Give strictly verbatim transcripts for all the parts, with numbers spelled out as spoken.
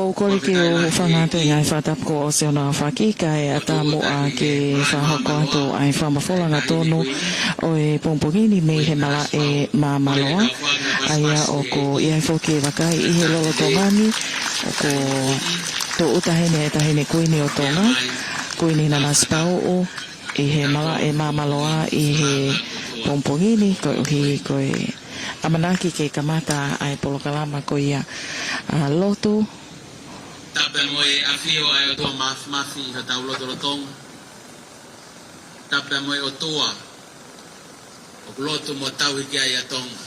ʻOku ou kole ke u hūfanga atu ʻi he ngaahi fakatapu kuo ʻosi hono aofaki, kae ʻatā muʻa ke fakahoko atu ʻa e fakamafola angatonu ʻo e pongipongi ni mei he malaʻe Māmāloa. ʻA ia ʻoku ʻi ai foki e vakai ʻi he lolotonga ni, ʻoku tūʻuta heni e Taʻahine Kuini ʻo Tonga, Kuini Nanasipauʻu, ʻi he malaʻe Māmāloa ʻi he pongipongi ni, koeʻuhi ko e ʻamanaki ke kamata ʻa e polokalama ko ia ʻa e lotu. Tapu mo e ʻafio ʻa e ʻOtua Māfimafi ʻi hotau lotolotonga. Tapu mo e ʻOtua ʻoku lotu mo tauhi ki ai ʻa Tonga.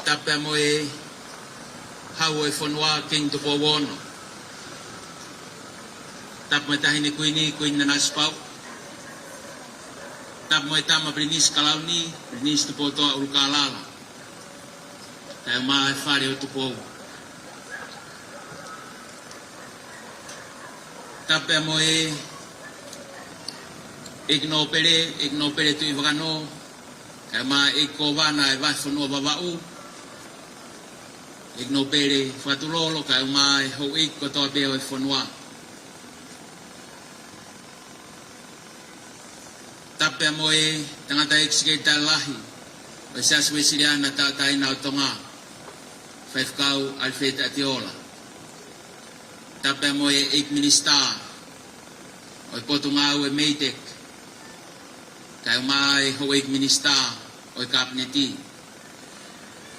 Tapu mo e Hau ʻo e fonua, Kingi Tupou Ono. Tapu mo e Taʻahine Kuini, Kuini Nanasipauʻu. Tapu mo e Tama Pilinisi Kalauni, Pilinisi Tupoutoʻa ʻUlukālala, kae ʻumaʻā e Fale ʻo Tupou. Tapu mo e ʻEiki Nōpele, ʻEiki Nōpele Tuʻivakanō, kae ʻumaʻā e ʻEiki Kōvana ʻo e Vahefonua Vavaʻu, ʻEiki Nōpele Fakatulolo, kae ʻumaʻā e houʻeiki kotoa pē ʻo e fonua. Tapu mo e tangataʻeiki Sekelitali Lahi ʻo e Siasi Uēsiliana Tauʻatāina ʻo Tonga, Faifekau Alifileti ʻAtiola. Tapu mo e ʻEiki Minisitā ʻo e Potungāue MEIDECC, kae ʻumaʻā e houʻeiki minisitā ʻo e Kapineti.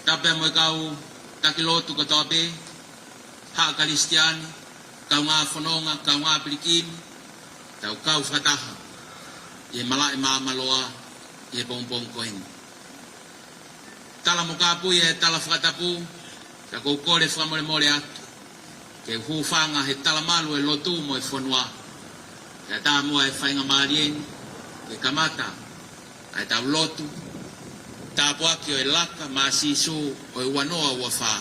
Tapu mo e kau taki lotu kotoa pē, haʻa Kalisitiane, kaungā fononga, kaungā pilikimi, tau kau fakataha ʻi he malaʻe Māmāloa ʻi he pongipongi ko eni. Tala mo kāpui e tala fakatapu, ka ʻoku ou kole fakamolemole atu ke u hūfanga he talamalu e lotu mo e fonua, kae ʻatā muʻa e faingamālie ni ke kamata ʻa ʻetau lotu tāpuaki ʻo e Laka maʻa Sīsū ʻo e ua noa ua fā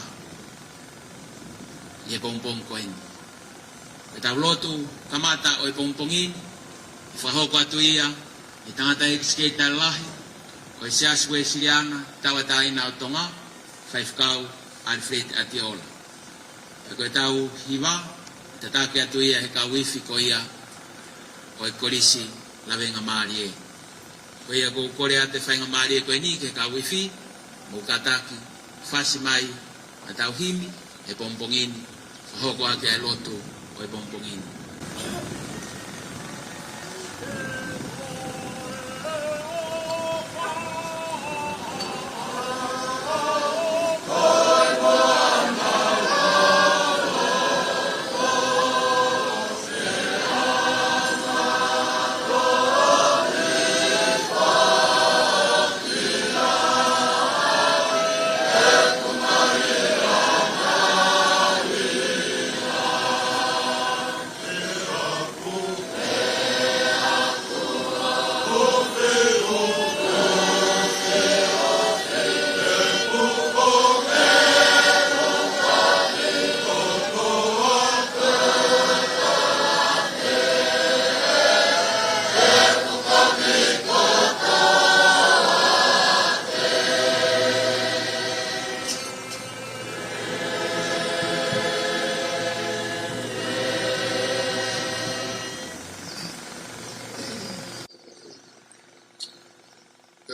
ʻi he pongipongi ko eni. ʻEtau lotu kamata ʻo e pongipongi ni, ʻe fakahoko atu ia ʻe he tangataʻeiki Sekelitali Lahi ʻo e Siasi Uēsiliana Tauʻatāina ʻo Tonga, Faifekau Alifileti ʻAtiola. Pea ko ʻetau hiva, tataki atu ia ʻe he kau ifi ko ia ʻo e Kolisi Lavengamālie. Ko ia ʻoku ou kole atu e faingamālie ko eni ki he kau ifi, mou kātaki fasi mai ʻetau himi he pongipongi ni, fakahoko ʻaki ʻa e lotu ʻo e pongipongi ni.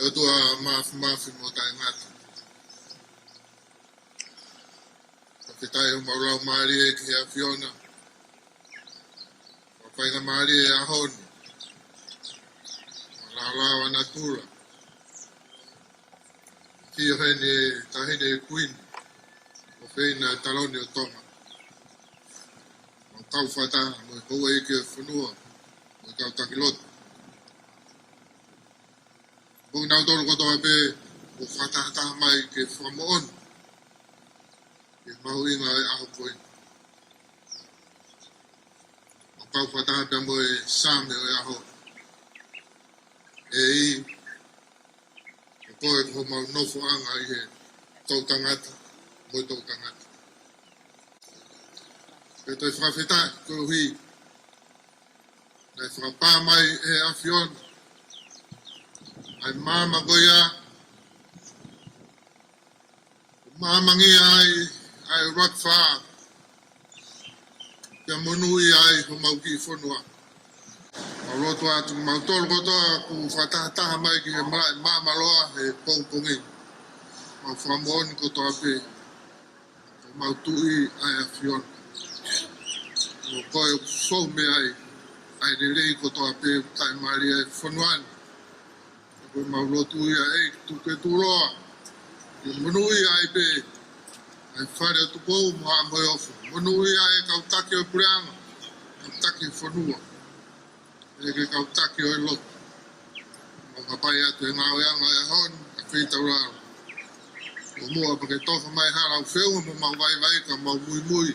ʻE ʻOtua Māfimafi mo Taʻengata, fakafetaʻi homau laumālie ki he ʻAfiona, mo e faingamālie ʻo e ʻaho ni, mo e laolao ʻa natula, sio heni e Taʻahine Kuini, ʻofeina e Taloni ʻo Tonga, mo e kau fakataha, mo e houʻeiki ʻo e fonua, mo e kau taki lotu, mo kinautolu kotoa pē ʻoku fakatahataha mai ke fakamoʻoni ki he mahuʻinga ʻo e ʻaho ko eni. Mo e kau fakataha pea mo e Saame ʻo e ʻaho. ʻEiki, ko koe ko homau nofoʻanga ʻi he toʻutangata mo e toʻutangata. Pea toe fakafetaʻi koeʻuhi naʻe fakapā mai ʻe he ʻAfiona ʻa e maama ko ia, ko e Māmangia ai ʻa e ʻUluaki Fā, pea monūʻia ai homau kiʻi fonua. Mau lotu atu kimautolu kotoa kuo fakatahataha mai ki he malaʻe Māmaloa he pongipongi ni. Mau fakamoʻoni kotoa pē, ko homau Tuʻi ʻa e ʻAfiona. Ko koe ʻoku fou mei ai ʻa e lelei kotoa pē ʻoku taʻimālie ai e fonua ni. Ko ʻemau lotu ia ʻEiki, tuku ke tuʻuloa, ke monūʻia ai pē ʻa e fale ʻo Tupou mo Haʻa Moheofo. Monūʻia e kau taki ʻo e puleʻanga, kau taki ʻo e fonua, ʻa e kau taki ʻo e lotu. Mau hapai atu e ngāueʻanga ʻo e ʻaho ni, ʻa e feitaulalo. Ko muʻa pea ke tofa mai hala ʻo feʻunga mo mau vaivai ka mau muimui,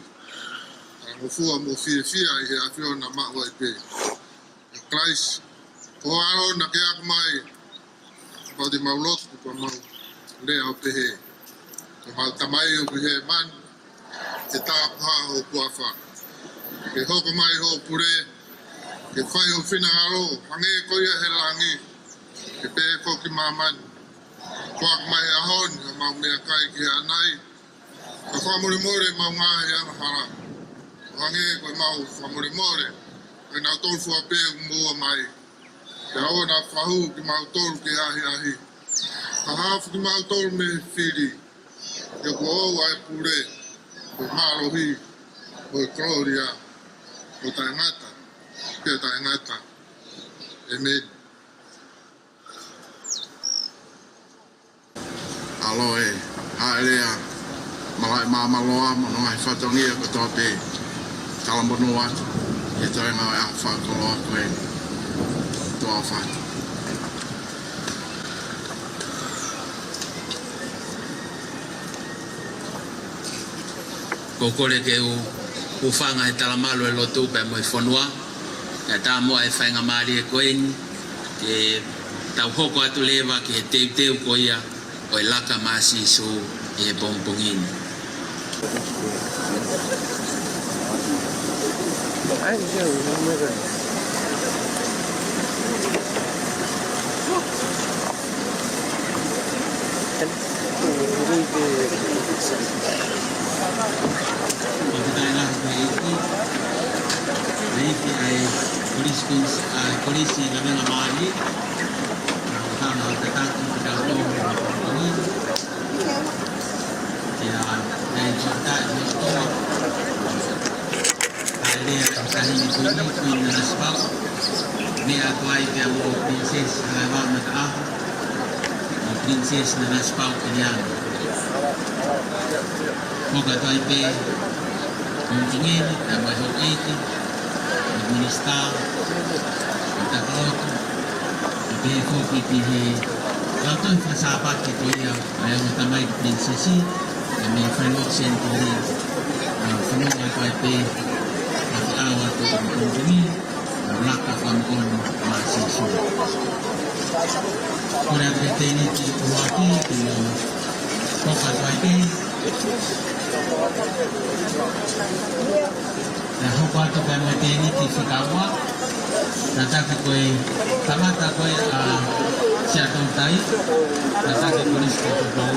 talangofua mo fiefia ʻi he ʻAfiona maʻu ai pē. ʻE Kalaisi, ko ho ʻAlo naʻa ke ako mai, pea te mau lotu, pea mau lea ʻo pehē: Ko homau Tamai ʻoku ʻi hēvani, ke tāpuhā ho huafa. Ke hoko mai hoʻo pule, ke fai ho finangalo, hangē ko ia he langi, ke pehē foki ʻi māmani. Foaki mai he ʻaho ni haʻamau meʻakai ki he ʻanai, ka fakamolemole ʻemau ngaahi angahala, ʻo hangē ko ʻemau fakamolemole ʻa kinautolu fua pē ʻoku moʻua mai. Pea ʻoua naʻa fakahū kimautolu ki he ʻahiʻahi, ka haofi kimautolu mei he fili. He ko hoʻo ʻa e pule, ko e mālohi, ko e kolōlia, ko e taʻengata pea taʻengata. ʻĒmeni. ʻAlo ē, Haʻelea, Malaʻe Māmaloa mo hono ngaahi fatongia kotoa pē. Talamonū atu ʻi he toenga ʻo e ʻaho fakakoloa ko eni. Tuʻa ʻofa atu. ʻOku ou kole ke u hūfanga he talamalu ʻo e lotu pea mo e fonua, kae ʻatā muʻa e faingamālie ko eni, ke tau hoko atu leva ki he teuteu ko ia ʻo e laka maʻa Sīsū ʻi he pongipongi ni. Fakafetaʻi lahi ki he ʻEiki, ʻEiki ʻa e Kolisi Kuini-, ʻa e Kolisi Lavengamālie, naʻa nau hanga ʻo tataki kitautolu he pongipongi ni. Pea ʻoku ou fakafetaʻi ki he ʻOtua, Haʻelea ʻa e Taʻahine Kuini, Kuini Nanasipauʻu, meʻa atu ai pea mo Princess Halaevalu Mataʻaho, mo Princess Nanasipauʻu Kiliana. Hoko atu ai pē pongipongi ni, pea mo e houʻeiki, mo e minisitā, mo e taki lotu, pea pehē foki ki he lautohi faka-Sāpate ko ia ʻa e ongo tamaiki Pilinisesi, ʻa e meʻa fai mo Senituli, ʻa, fanongo atu ai pē, ʻa, ʻa, ʻa, ʻa, ʻa, ʻa, laka fakamoʻoni maʻa Sīsū. Kole atu ki he tēniti ʻuluaki, ke nau hoko atu ai pē. Pea hoko atu pē mo e tēniti fika ua, tataki ko e tangata ko ē ʻa Siaʻatoutai, tataki ko Lisi Tupou.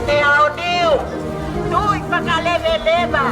Te aoniu, tui fakaleveleva.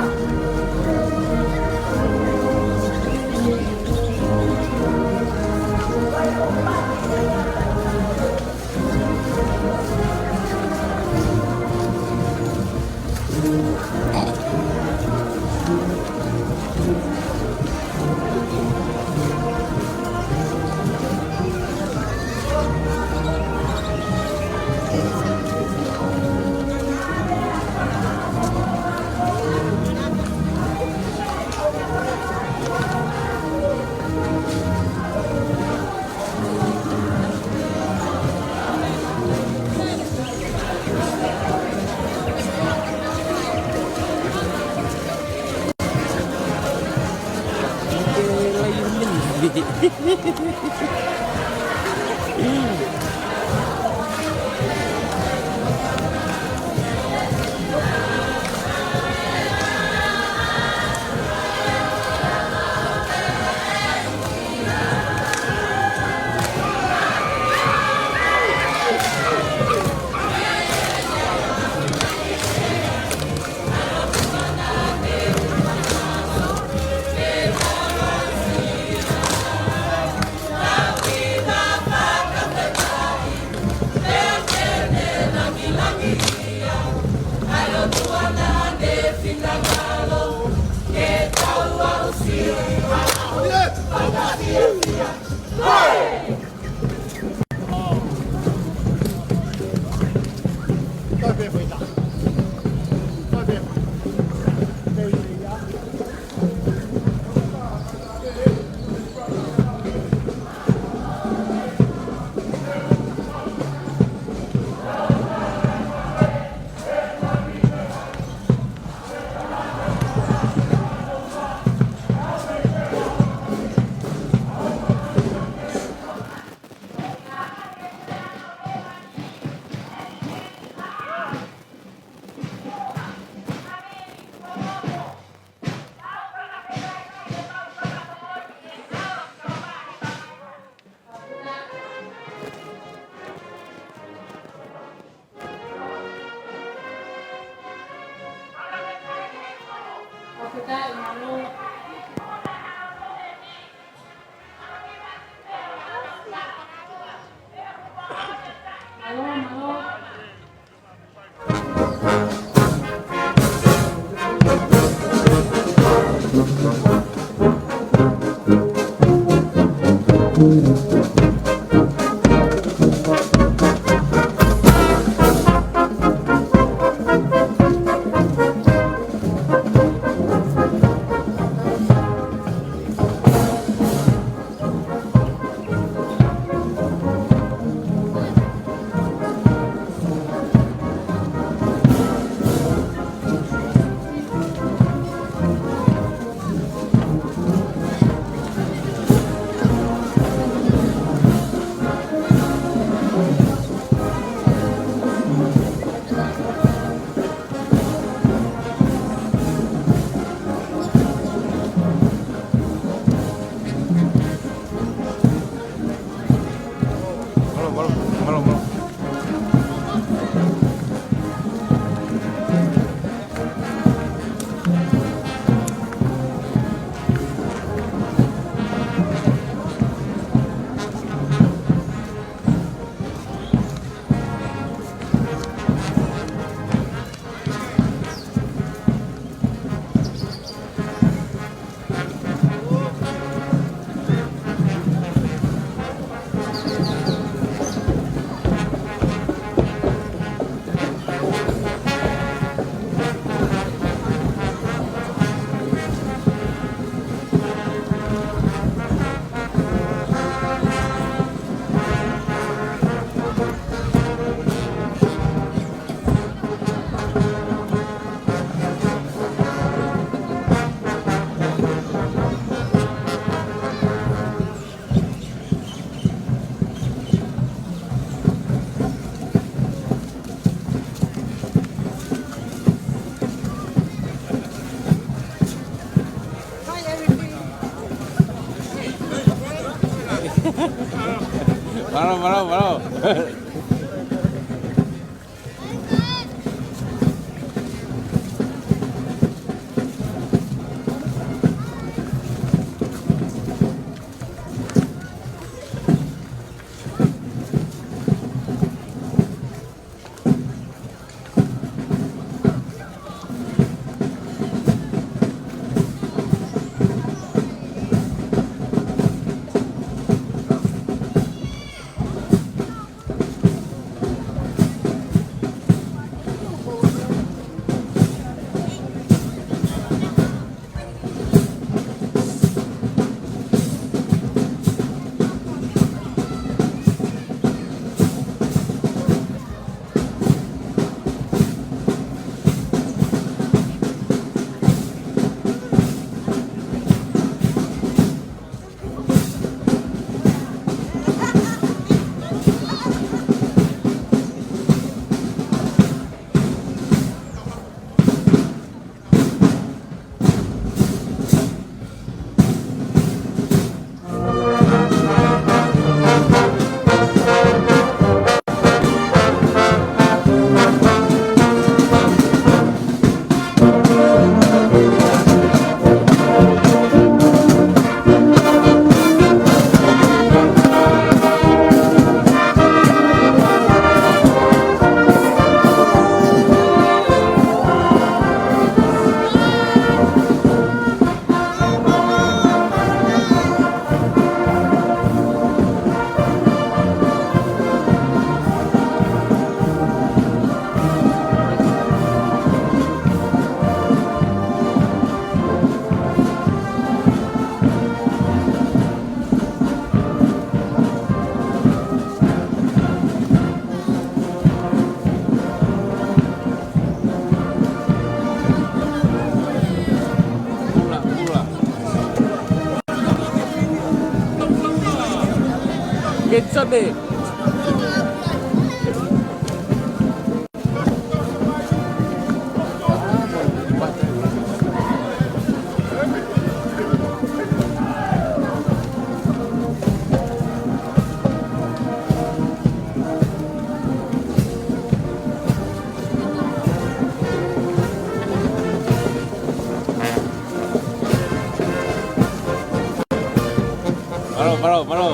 Mālō, mālō, mālō. Ula, ula. Kecap, eh. Mālō, mālō, mālō.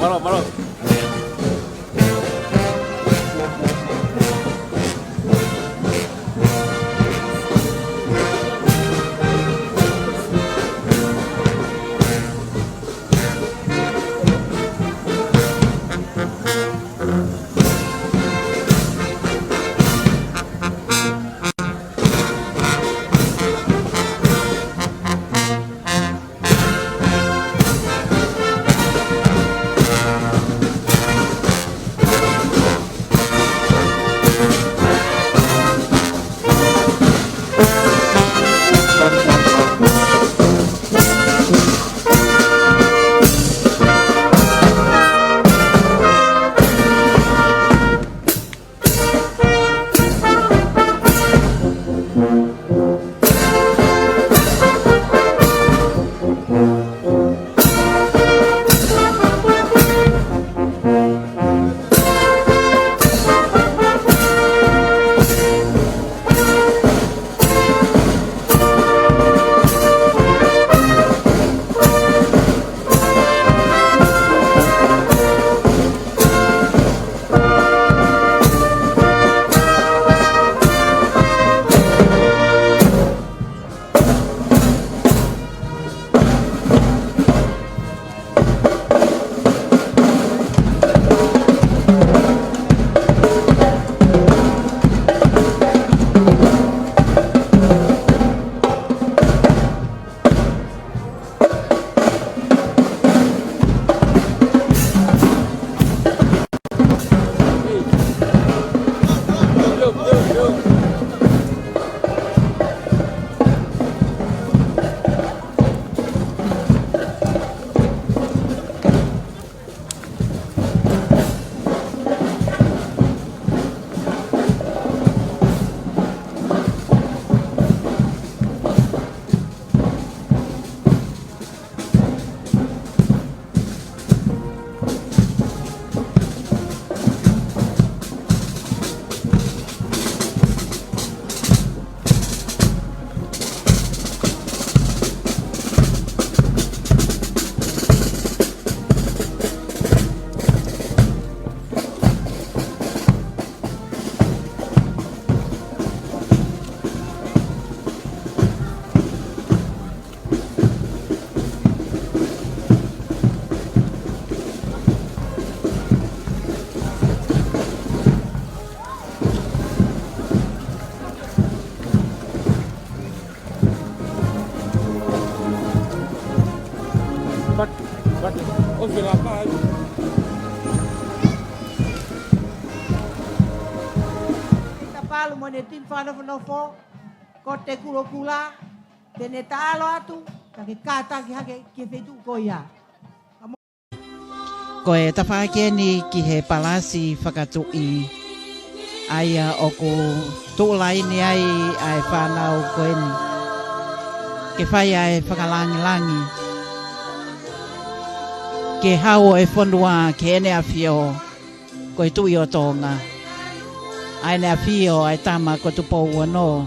Mālō, mālō. But, but, okay, la paz. Tapalu mo ʻene timi fakanofonofo, ko Te Kulokula, te ne taʻalo atu, ka ke kātaki hake ki he feituʻu ko ia. Ko e tafaʻaki eni ki he palasi fakatuʻi, ʻa ia ʻoku tuʻu laini ai ʻa e fānau ko eni. Ke fai ʻa e fakalāngilangi. Ke hau ʻo e fonua ki heʻene ʻafio, ko e Tuʻi ʻo Tonga. ʻA ʻene ʻafio ʻa e tama ko Tupou Ono.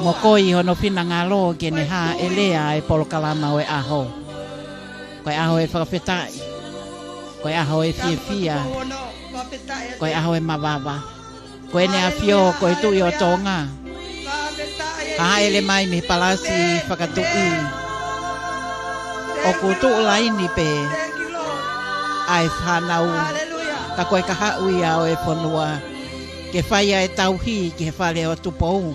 Mo koi hono finangalo ke ne hāʻele ʻa e polokalama ʻo e ʻaho. Ko e ʻaho ʻo e fakafetaʻi. Ko e ʻaho ʻo e fiefia. Ko e ʻaho ʻo e mavava. Ko ʻene ʻafio ko e Tuʻi ʻo Tonga. Hāʻele mai mei he palasi fakatuʻi. ʻOku tuʻu laini pē ʻa e fānau. Ka ko e kahaʻu ia ʻo e fonua. Ke fai ʻa e tauhi ki he fale ʻo Tupou.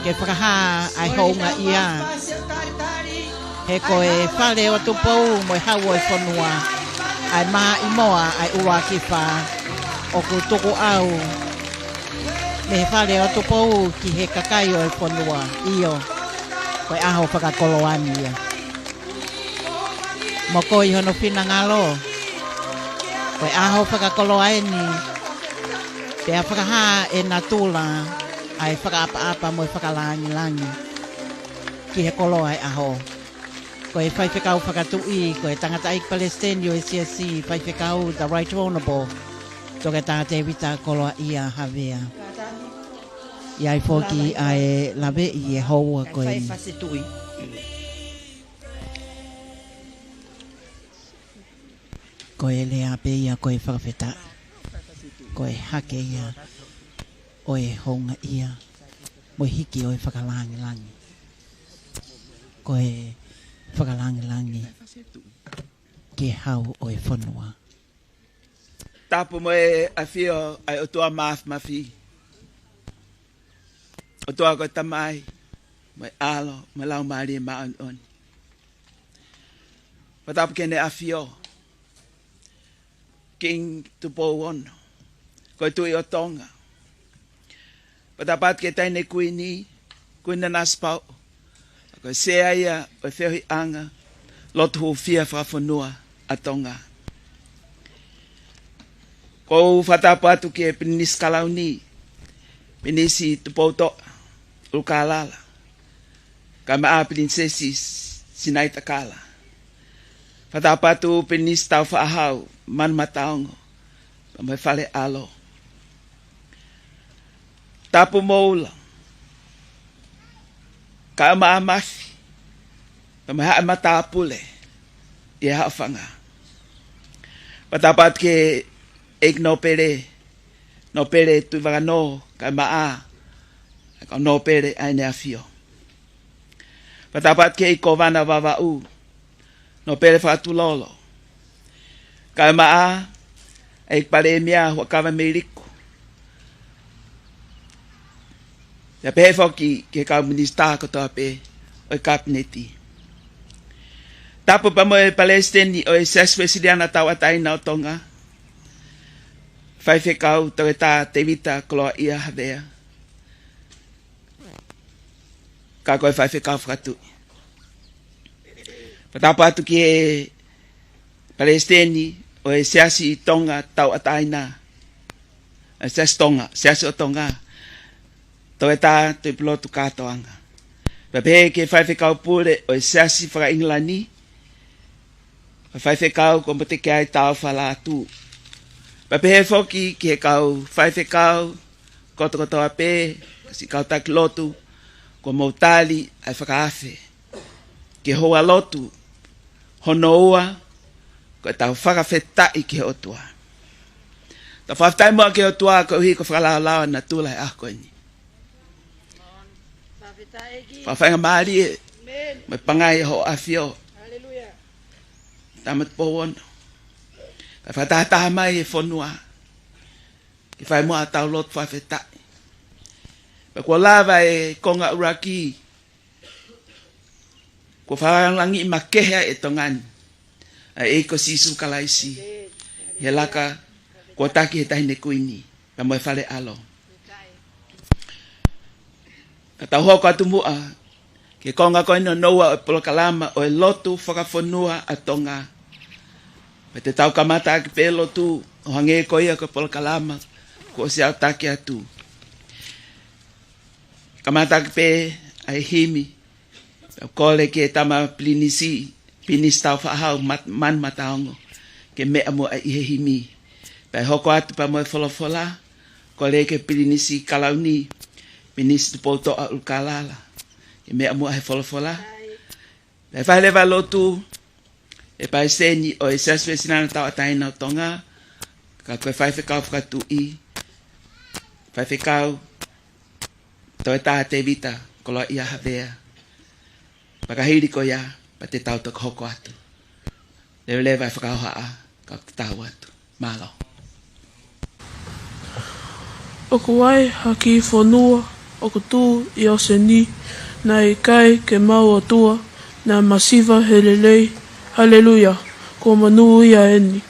Ke fakahā ʻa e houngaʻia. He ko e fale ʻo Tupou mo e hau ʻo e fonua, ʻa e maʻimoa ʻa e ʻUluaki Fā, ʻoku tukuʻau mei he fale ʻo Tupou ki he kakai ʻo e fonua. ʻIo, ko e ʻaho fakakoloa eni ia. Mo koi hono finangalo, ko e ʻaho fakakoloa eni, pea fakahā ʻe natula ʻa e fakaʻapaʻapa mo e fakalāngilangi ki he koloa ʻo e ʻaho. Ko e faifekau fakatuʻi, ko e tangataʻeiki palesiteni ʻo e siasi, faifekau the Right Honourable Toketā Tēvita Koloaʻia Havea. ʻI ai foki ʻa e laveʻi ʻe houa ko eni. Ko e lea pē ia ko e fakafetaʻi. Ko e hake ia ʻo e houngaʻia mo e hiki ʻo e fakalāngilangi. Ko e fakalāngilangi ki he hau ʻo e fonua. Tapu mo e ʻafio ʻa e ʻOtua Māfimafi. ʻOtua ko e Tamai, mo e ʻAlo, mo e Laumālie Māʻoniʻoni. Fakatapu ki heʻene ʻafio, King Tupou Ono, ko e Tuʻi ʻo Tonga. Fakatapu atu ki he Taʻahine Kuini, Kuini Nanasipauʻu, ko e Sea ia ʻo e feohiʻanga lotu hūfia fakafonua ʻa Tonga. ʻOku ou fakatapu atu ki he Pilinisi Kalauni, Pilinisi Tupoutoʻa ʻUlukālala, kae ʻumaʻā Pilinisesi Sinaitakala. Fakatapu atu Pilinisi Taufaʻahau Manumataongo, pea mo e Fale ʻAlo. Tapu mo Ula, kae ʻumaʻā Mafi, pea mo e haʻa matāpule ʻi he Haʻofanga. Fakatapu atu ki he ʻEiki Nōpele, Nōpele Tuʻivakanō, kae ʻumaʻā ʻa e kau nōpele ʻa ʻEne ʻAfio. Fakatapu atu ki he ʻEiki Kōvana Vavaʻu, Nōpele Fakatulolo, kae ʻumaʻā ʻa e ʻEiki Palēmia Huʻakavameiliku, pea pehē foki ki he kau minisitā kotoa pē ʻo e Kapineti. Tapu pea mo e Palesiteni ʻo e Siasi Uēsiliana Tauʻatāina ʻo Tonga, Faifekau Toketā Tēvita Koloaʻia Havea, ka ko e faifekau fakatuʻi. Fakatapu atu ki he Palesiteni ʻo e Siasi Tonga Tauʻatāina, ʻa e Siasi Tonga, Siasi ʻo Tonga, Toketā Tuʻipulotu Kātoanga. Pea pehē ki he faifekau pule ʻo e Siasi fakaʻIngilani, ʻa e faifekau ko Motekeai Taufa Lātū. Pea pehē foki ki he kau faifekau kotokotoa pē, siʻi kau taki lotu, kuo mou tali ʻa e fakaafe ki he houa lotu hono ua, ko ʻetau fakafetaʻi ki he ʻOtua. Tau fakafetaʻi muʻa ki he ʻOtua koeʻuhi ko e fakalaolao ʻa natula he ʻaho ko eni. Fakafaingamālie mo e pangai ʻa hoʻo ʻAfio. Tama Tupou Ono. Kae fakatahataha mai e fonua ke fai muʻa ʻetau lotu fakafetaʻi. Pea kuo lava e konga ʻuluaki, kuo fakalangilangiʻi makehe ai e Tonga ni ʻa e ʻEiki ko Sīsū Kalaisi ʻi he laka kuo taki ʻe he Taʻahine Kuini pea mo e Fale ʻAlo. Ka tau hoko atu muʻa ki he konga ko eni hono ua ʻo e polokalama ʻo e lotu fakafonua ʻa Tonga. Pea te tau kamata ʻaki pē lotu ʻo hangē ko ia ko e polokalama kuo ʻosi aʻutaki atu. Kamata ʻaki pē ʻa e himi. Kole ki he Tama Pilinisi, Pilinisi Tāufaʻāhau, Mat-, Manu Mataongo, ke meʻa muʻa ʻi he himi. Pea hoko atu pea mo e folofola, kole ki he Pilinisi Kalauni, Pilinisi Tupoutoʻa ʻUlukalala, ke meʻa muʻa he folofola. Pea fai leva lotu e palesiteni ʻo e Siasi Uēsiliana Tauʻatāina ʻo Tonga, ka ko e faifekau fakatuʻi, Faifekau Toeta Tēvita Koloaʻia Havea. Pea ka hili ko ia, pea te tau toki hoko atu. Leveleva e fakahohaʻa, ka te tau atu. Mālō. ʻOku ʻi ai ha kiʻi fonua ʻoku tuʻu ʻi ʻōseni, naʻe ʻikai ke maʻu ʻOtua, naʻe masiva he lelei. Haleluia, kuo monūʻia eni.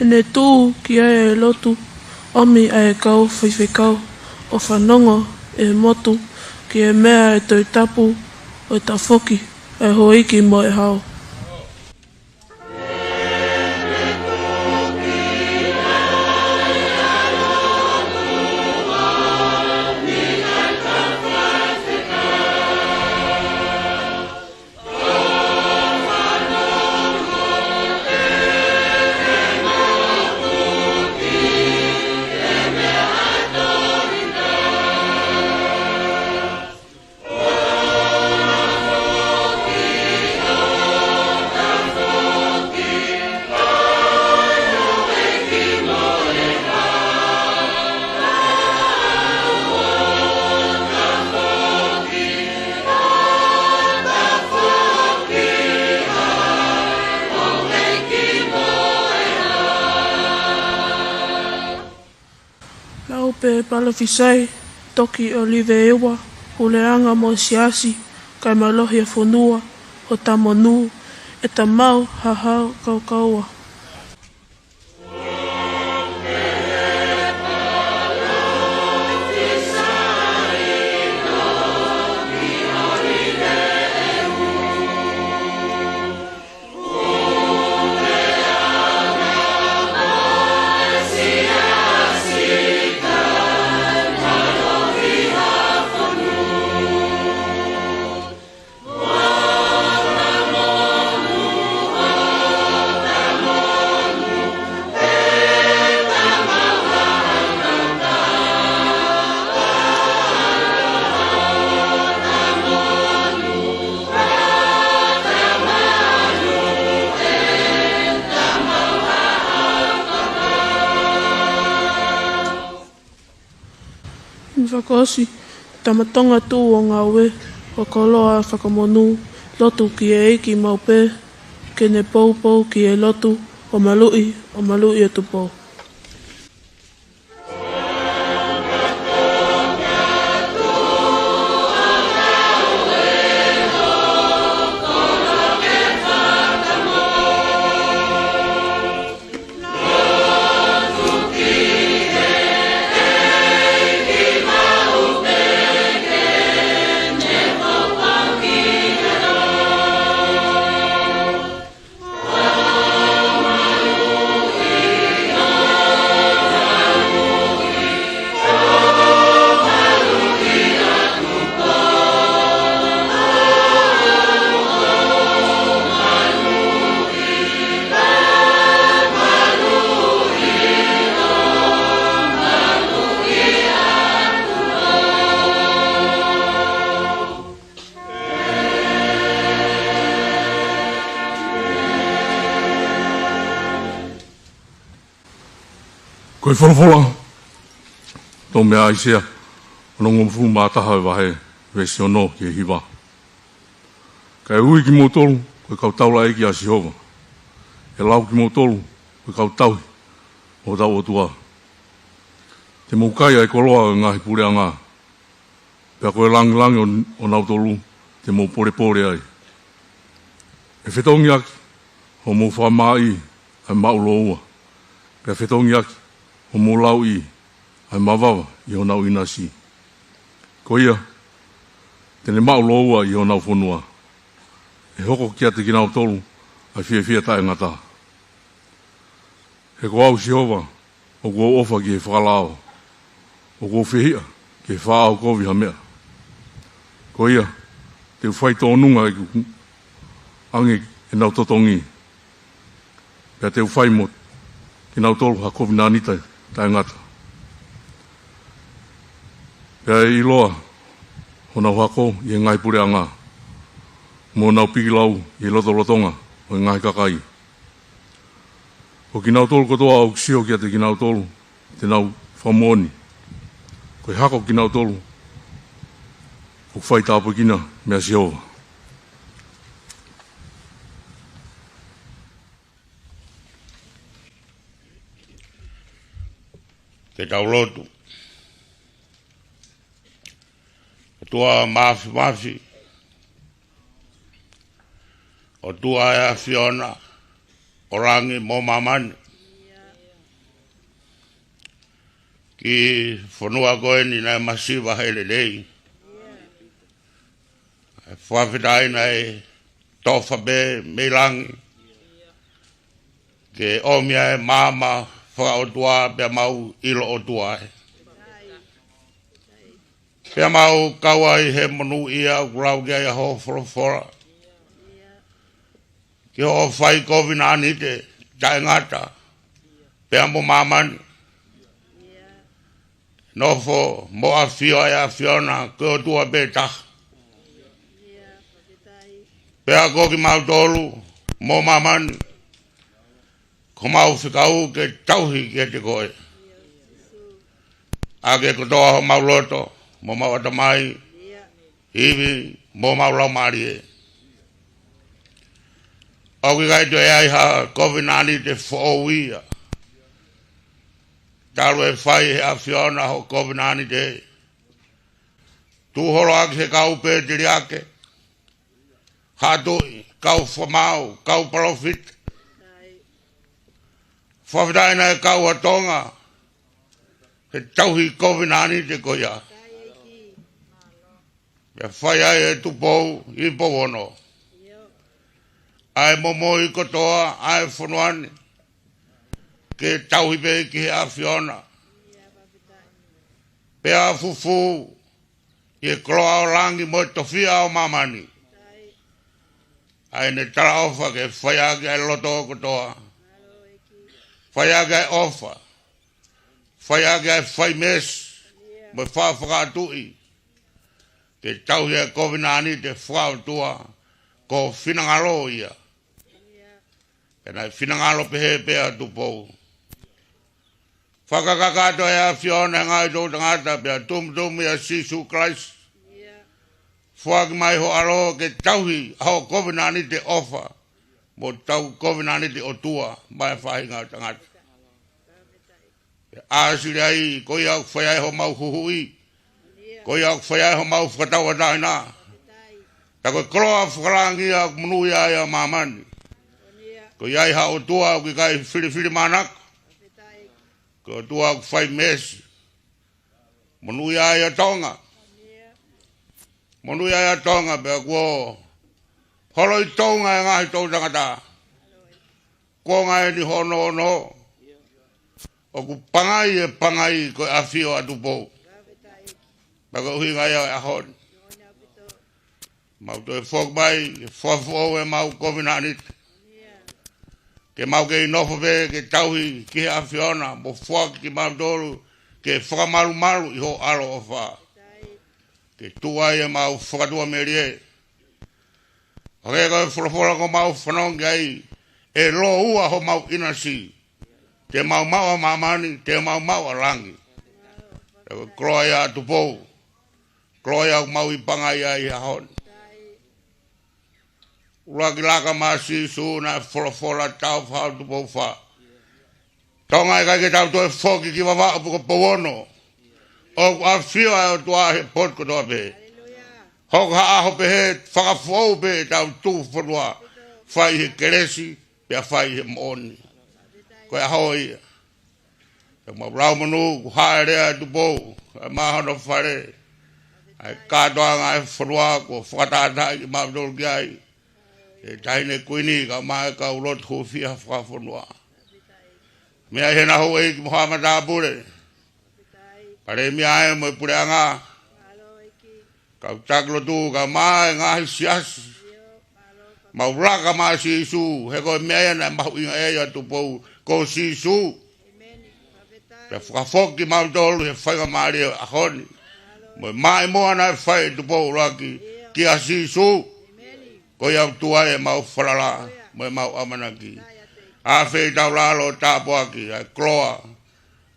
He ne tuʻu ki ai e lotu, ʻomi ʻa e kau faifekau ʻo fanongo ʻi he motu ki he meʻa ʻa e Tohi Tapu, ʻo tafoki ʻa e houʻeiki mo e hao. Lau pē palōfisai, toki ʻo Liveua, Puleʻanga mo e Siasi, kae mālohi e fonua, ʻo ta monū, ʻe ta maʻu ha hao kaukaua. Ni fakaʻosi, Tama Tonga Tuʻu ʻo Ngāue, ʻo koloa fakamonū, lotu ki he ʻEiki maʻu pē, ke ne poupou ki he lotu, ʻo maluʻi, ʻo maluʻi ʻa Tupou. ʻOi folofola, tō mea ʻAisea, ono ngofulu mā taha ʻe vahe, veesi ono ki he hiva. Kae ui kimoutolu, ko e kau taulaʻeiki ʻa Sihova. ʻE lau kimoutolu, ko e kau tauhi, ʻo hotau ʻOtua. Te mou kai ʻa e koloa ʻo e ngaahi puleʻanga. Pea ko e langilangi ʻo, ʻonautolu, te mou polepole ai. ʻE fetongi ʻaki, hoʻomou fakamāʻi, ʻa e maʻu lōua. Pea fetongi ʻaki, hoʻomou lauʻi, ʻa e mavava, ʻi honau ʻinasi. Ko ia, te ne maʻu lōua ʻi honau fonua. ʻE hoko kiate kinautolu, ʻa e fiefia taʻengata. He ko au Sihova, ʻoku ou ʻofa ki he fakalao, ʻoku ou fehiʻa ki he faʻao kovi ha meʻa. Ko ia, te u fai tōnunga ʻeku ʻange ʻenau totongi. Pea te u fai mo kinautolu ha kovinānite taʻengata. Pea ʻe ʻiloa honau hako ʻi he ngaahi puleʻanga, mo honau pikilau ʻi he lotolotonga ʻo e ngaahi kakai. Ko kinautolu kotoa ʻoku sio kiate kinautolu, te nau fakamoʻoni. Ko e hako kinautolu, ʻoku fai tāpuekina meia Sihova. Ke tau lotu. ʻOtua Māfimafi, ʻOtua ʻa e ʻAfiona ʻo langi mo māmani. Ki he fonua ko eni naʻe masiva he lelei. ʻE fakafetaʻi naʻe tofa pē mei langi. Ke ʻomi ʻa e maama fakaʻotua pea mau ʻilo ʻOtua ai. Pea mau kau ai he monūʻia ʻoku lau ki ai ʻa hoʻo folofola. Ki hoʻo fai kovinānite taʻengata pea mo māmani. Nofo mo ʻafio ʻa e ʻAfiona ko e ʻOtua pē taha. Pea ko kimautolu mo māmani, ko homau fekau ke tauhi kiate koe. ʻAke kotoa homau loto, mo homau ʻatamai, ivi, mo homau laumālie. ʻOku ʻikai toe ʻi ai ha kovinānite foʻou ia. Talu ʻe fai he ʻAfiona hoʻo kovinānite, tuʻu holo ʻaki he kau pēteliake, haʻa tuʻi, kau fakamaau, kau palōfita. Fakafetaʻi naʻe kau ʻa Tonga he tauhi kovinānite ko ia. Pea fai ai ʻe Tupou ʻi Pouono ʻa e momoi kotoa ʻa e fonua ni ke tauhi pē ki he ʻAfiona. Pea fufū ʻi he koloa ʻo langi mo e tofiʻa ʻo māmani ʻa ʻene talaʻofa ke fai ʻaki ʻa e loto kotoa, fai ʻaki ʻa e ʻofa, fai ʻaki ʻa e fai meesi mo e faʻa fakaʻatuʻi, ke tauhi ʻa e kovinānite fakaʻotua, ko ho finangalo ia. Pea naʻe finangalo pehē pē ʻa Tupou. Fakakakato ʻa e ʻAfiona he ngaahi toʻutangata pea tumutumu ʻia Sīsū Kalaisi. Foaki mai ho ʻAlo ke tauhi ʻa hoʻo kovinānite ʻofa mo hotau kovinānite ʻOtua maʻa e faʻahinga ʻo e tangata. Pea ʻāsili ai, ko ia ʻoku fai ai homau huhuʻi. Ko ia ʻoku fai ai homau fakatauʻatāina. Pea ko e koloa fakalangi ia ʻoku monūʻia ai ʻa māmani. Ko ia ʻi ha ʻOtua ʻoku ʻikai filifilimānako. Ko e ʻOtua ʻoku fai meesi. Monūʻia ai ʻa Tonga. Monūʻia ai ʻa Tonga pea kuo holo ʻi Tonga e ngaahi toʻutangata. Ko e ngaahi ni hono ono. ʻOku pangai e pangai ko e ʻafio ʻa Tupou. Pea ko e ʻuhinga ia ʻo e ʻaho ni. Mau toe foki mai, ke fakafoʻou ʻemau kovinānite. Ke mau kei nofo pē, ke tauhi ki he ʻAfiona, mo foaki kimautolu, ke fakamalumalu ʻi ho ʻAlo ʻofa. Ke tuʻu ai ʻemau fakatuʻamelie. ʻO ke ko e folofola kuo mau fanongo ki ai, ʻe lōua homau ʻinasi. Te mau maʻu ʻa māmani, te mau maʻu ʻa langi. Ko e koloa ia ʻa Tupou. Koloa ia ʻoku mau ʻi pangai ai he ʻaho ni. ʻUluaki laka mai ʻa Sīsū naʻe folofola, tau fau Tupou Fā. Tonga ʻikai ke tau toe foki ki Vavaʻu pe ko Pouono. ʻOku ʻafio ʻa e ʻOtua he potu kotoa pē. Hoko ha ʻaho pehē, fakafoʻou pē ʻetau tuʻu fonua. Fai he kelesi, pea fai he moʻoni. Ko e ʻaho ia. ʻE mau lau monū, kuo haʻele ʻa Tupou, ʻa e mahono fale. ʻA e kātoanga ʻa e fonua, kuo fakatātaaʻi kimautolu ki ai. ʻE Taʻahine Kuini, kae ʻumaʻā e kau lotu hūfia fakafonua. Meʻa ʻi he ngaahi houʻeiki mo haʻa matāpule. Palēmia ē mo e puleʻanga. Kau taki lotu, kae ʻumaʻā e ngaahi siasi. Mau laka mai ʻa Sīsū, he ko e meʻa ia naʻe mahuʻinga ai ʻa Tupou, ko Sīsū. Pea fakafoki kimautolu he faingamālie ʻo e ʻaho ni. Mo e maʻimoa naʻe fai ʻe Tupou ʻUluaki, kia Sīsū. Ko ia ʻOtua ʻemau falala, mo ʻemau ʻamanaki. ʻAfeʻi ʻetau lalo ʻo tāpuakiʻi, ʻa e koloa.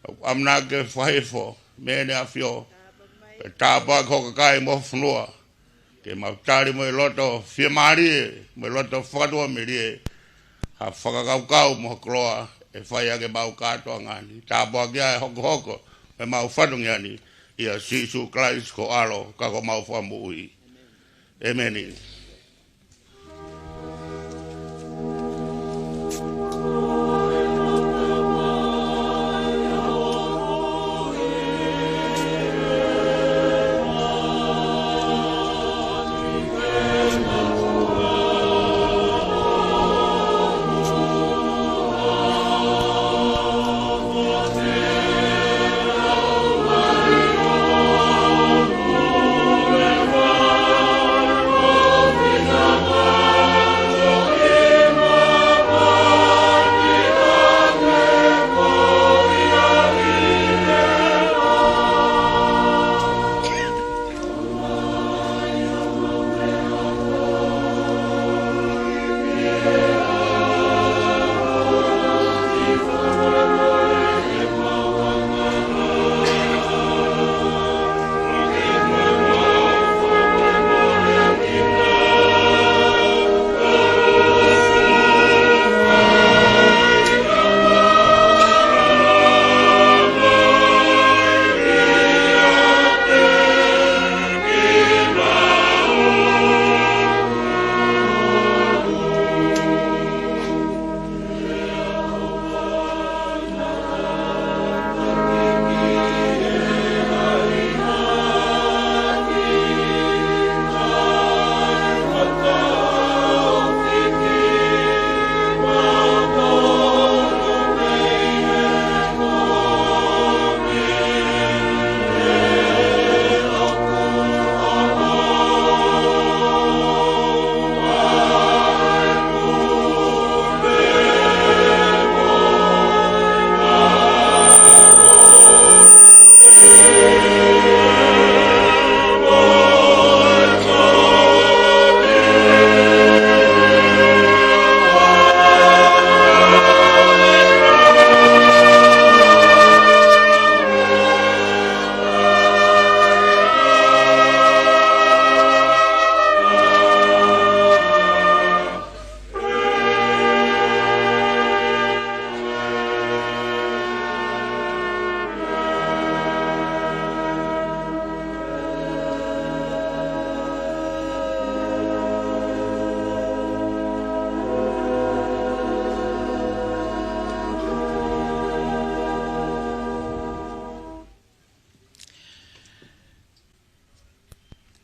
ʻOku ʻamanaki ke fakahifo, mei heʻene ʻAfio. Ke tāpuakiʻi ho kakai mo ho fonua. Ke mau tali mo e loto fiemālie, mo e loto fakatuʻamelie. Ha fakakaukau mo ha koloa, ʻe fai ʻaki ʻemau kātoanga ni. Tāpuakiʻi ʻa e hokohoko, ʻemau fatongia ni. ʻIa Sīsū Kalaisi ko ho ʻAlo, ka ko homau Fakamoʻui. ʻEmeni.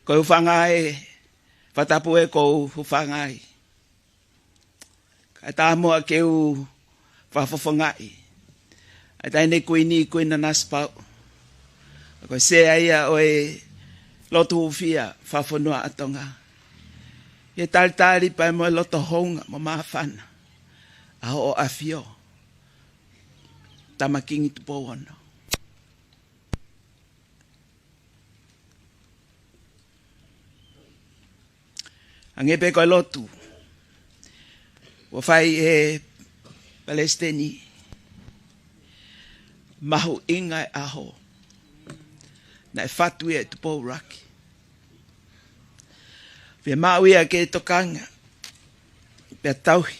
Ko e hūfanga ē, fakatapu ē ko u hūfanga ai. Kae tā muʻa ke u fakafofongaʻi ʻa e Taʻahine Kuini, Kuini Nanasipauʻu. Ko e sea ia ʻo e lotu hūfia fakafonua ʻa Tonga. ʻI he talitali pea mo e loto hounga mo māfana ʻa hoʻo ʻAfio, Tama Kingi Tupou Ono. Hangē pē ko e lotu kuo fai ʻe he Palesiteni, Mahuʻinga e ʻaho naʻe fatu ai ʻa Tupou ʻUluaki. Fiemaʻu ia ke tokanga pea tauhi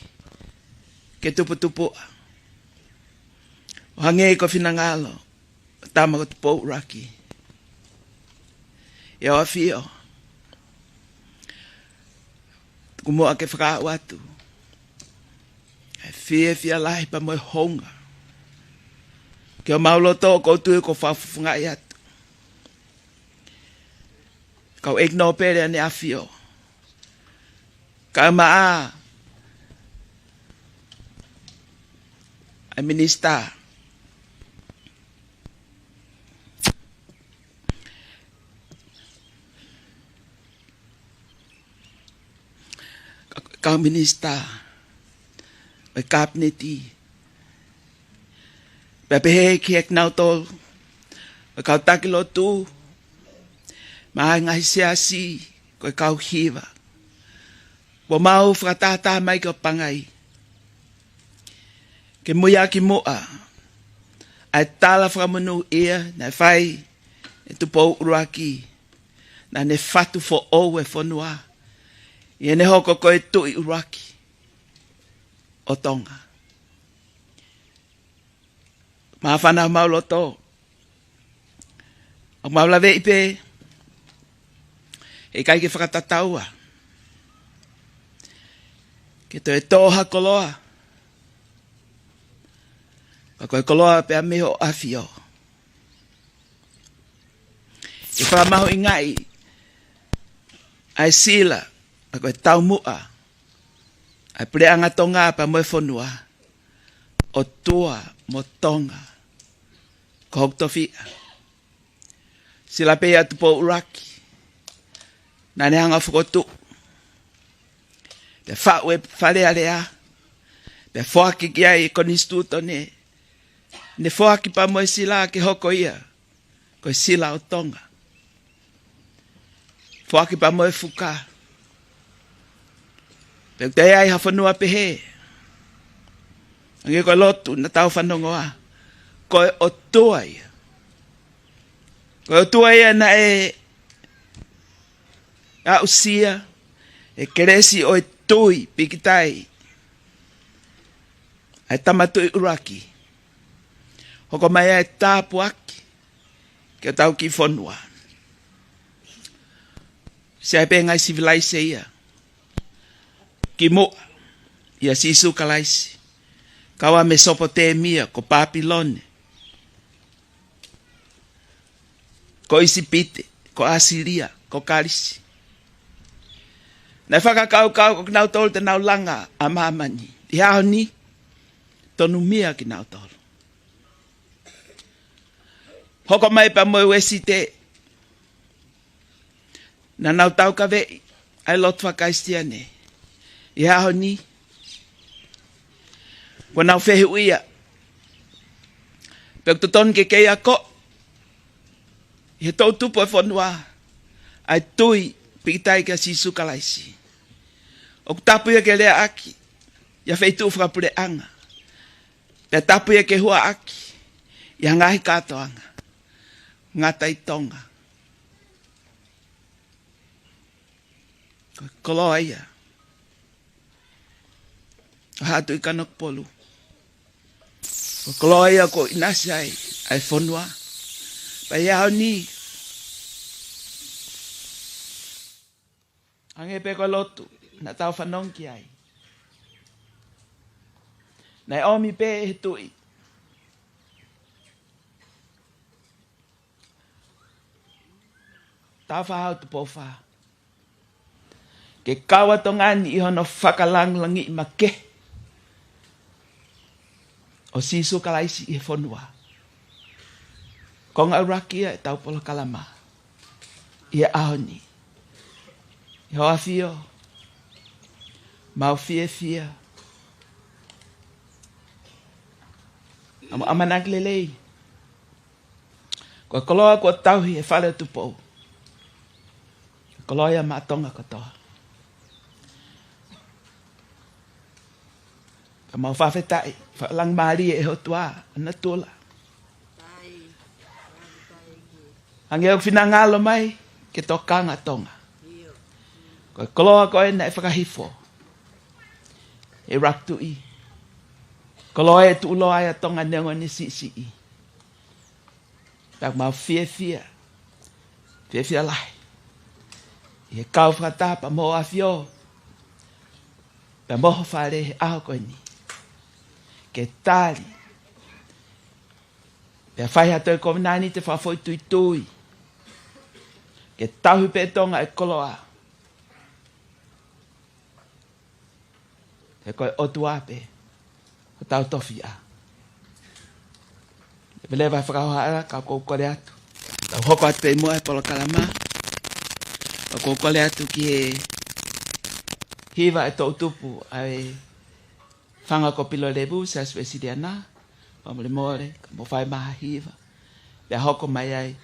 ke tuputupuʻa ʻo hangē ko e finangalo ʻo e tama ko Tupou ʻUluaki. ʻE ʻOfio, tuku muʻa ke fakaaʻu atu ʻa e fiefia lahi pea mo e hounga ki homau loto, ʻoku ou tui kuo fakafofongaʻi atu. Kau ʻEiki Nōpele ʻAneʻafio, kae ʻumaʻā ʻa e Minisitā, kau Minisitā ʻo e Kapineti, pea pehē ki he kau tau, ʻa e kau taki lotu, mo e ngaahi siasi, ko e kau hiva, kuo mau fakatātā mai ki ʻo pangai ke muiaki muʻa ʻa e tala fakamonūʻia naʻe fai ʻe Tupou ʻUluaki, naʻa ne fatu foʻou e fonua ʻi heʻene hoko ko e Tuʻi ʻUluaki ʻo Tonga. Māfana homau loto, ʻoku mau laveʻi pē, ʻe ʻikai ke fakatataua, ke toe tō ha koloa, ka ko e koloa pē ia mei hoʻo ʻAfio. ʻE fakamahuʻingaʻi ʻa e sila, ka ko e taumuʻa ʻa e Puleʻanga Tonga pea mo e fonua, ʻOtua mo Tonga ko hoku tofiʻa. Sila pē ia ʻa Tupou ʻUluaki naʻa ne hanga ʻo fokotuʻu, pea faʻu e Fale Alea, pea foaki ki ai e Konisitūtone, ne foaki pea mo e sila ke hoko ia ko e sila ʻo Tonga. Foaki pea mo e fuka. Pea ʻoku toe ʻi ai ha fonua pehē, hangē ko e lotu naʻa tau fanongoa, ko e ʻOtua ia. Ko e ʻOtua ia naʻe aʻusia e kelesi ʻo e tui pikitai ʻa e Tama Tuʻi ʻUluaki, hoko mai ai e tāpuaki ki hotau kiʻi fonua. Sai pē ngaahi sivilaise ia kimuʻa ʻia Sīsū Kalaisi, kau ai Mesopotemia, ko Papilone, ko ʻIsipite, ko ʻAsilia, ko Kalisi. Naʻe fakakaukau ko kinautolu te nau langa ʻa māmani. ʻI he ʻaho ni, tonu meʻa kinautolu. Hoko mai pea mo e Uēsite, naʻa nau taukaveʻi ʻa e lotu faka-Kalisitiane. ʻI he ʻaho ni, kuo nau fehuʻia pe ʻoku totonu ke kei akoʻi ʻe he toʻutupu ʻo e fonua ʻa e tui pikitai kia Sīsū Kalaisi. ʻOku tapu ia ke leaʻaki ʻi ha feituʻu fakapuleʻanga, pea tapu ia ke huaʻaki ʻi ha ngaahi kātoanga, ngata ʻi Tonga. Ko e koloa ia ʻo Haʻa Tuʻi Kanokupolu. Ko e koloa ia ʻoku ʻinasi ai ʻa e fonua. Pea ʻi he ʻaho ni, hangē pē ko e lotu naʻa tau fanongo ki ai, naʻe ʻomi pē ʻe he Tuʻi Tāufaʻāhau Tupou Fā ke kau ʻa Tonga ni ʻi hono fakalāngilangiʻi makehe ʻo Sīsū Kalaisi ʻi he fonua. Konga ʻuluaki ia ʻetau polokalama ʻi he ʻaho ni. ʻI hoʻo ʻAfio, mau fiefia. ʻA mo ʻamanaki lelei, ko e koloa kuo tauhi ʻe he Fale ʻo Tupou, ko e koloa ia maʻa Tonga kotoa. Ka mau fakafetaʻi, fakalāngilangiʻi ʻe he ʻOtua ʻa natula, Hangē ʻoku finangalo mai ke tokanga Tonga. Ko e koloa ko ē naʻe fakahifo ʻe Ratu Tuʻi. Koloa ʻe tuʻuloa ai ʻa Tonga neongo ʻene siʻisiʻi. Pea ʻoku mau fiefia, fiefia lahi ʻi he kau fakataha pea mo ʻAfio pea mo ho fale he ʻaho ko eni, ke tali pea fai ha toe kovinānite fakafoʻituitui ke tauhi pē Tonga e koloa. He ko e ʻOtua pē hotau tofiʻa. Leveleva e fakahohaʻa, ka ʻoku ou kole atu, tau hoko atu pē muʻa e polokalama. Ka ʻoku ou kole atu ki he hiva e toʻutupu ʻa e fanga ko Pilolevu Siasi Uēsiliana, fakamolemole, ka mou fai mai ha hiva. Pea hoko mai ai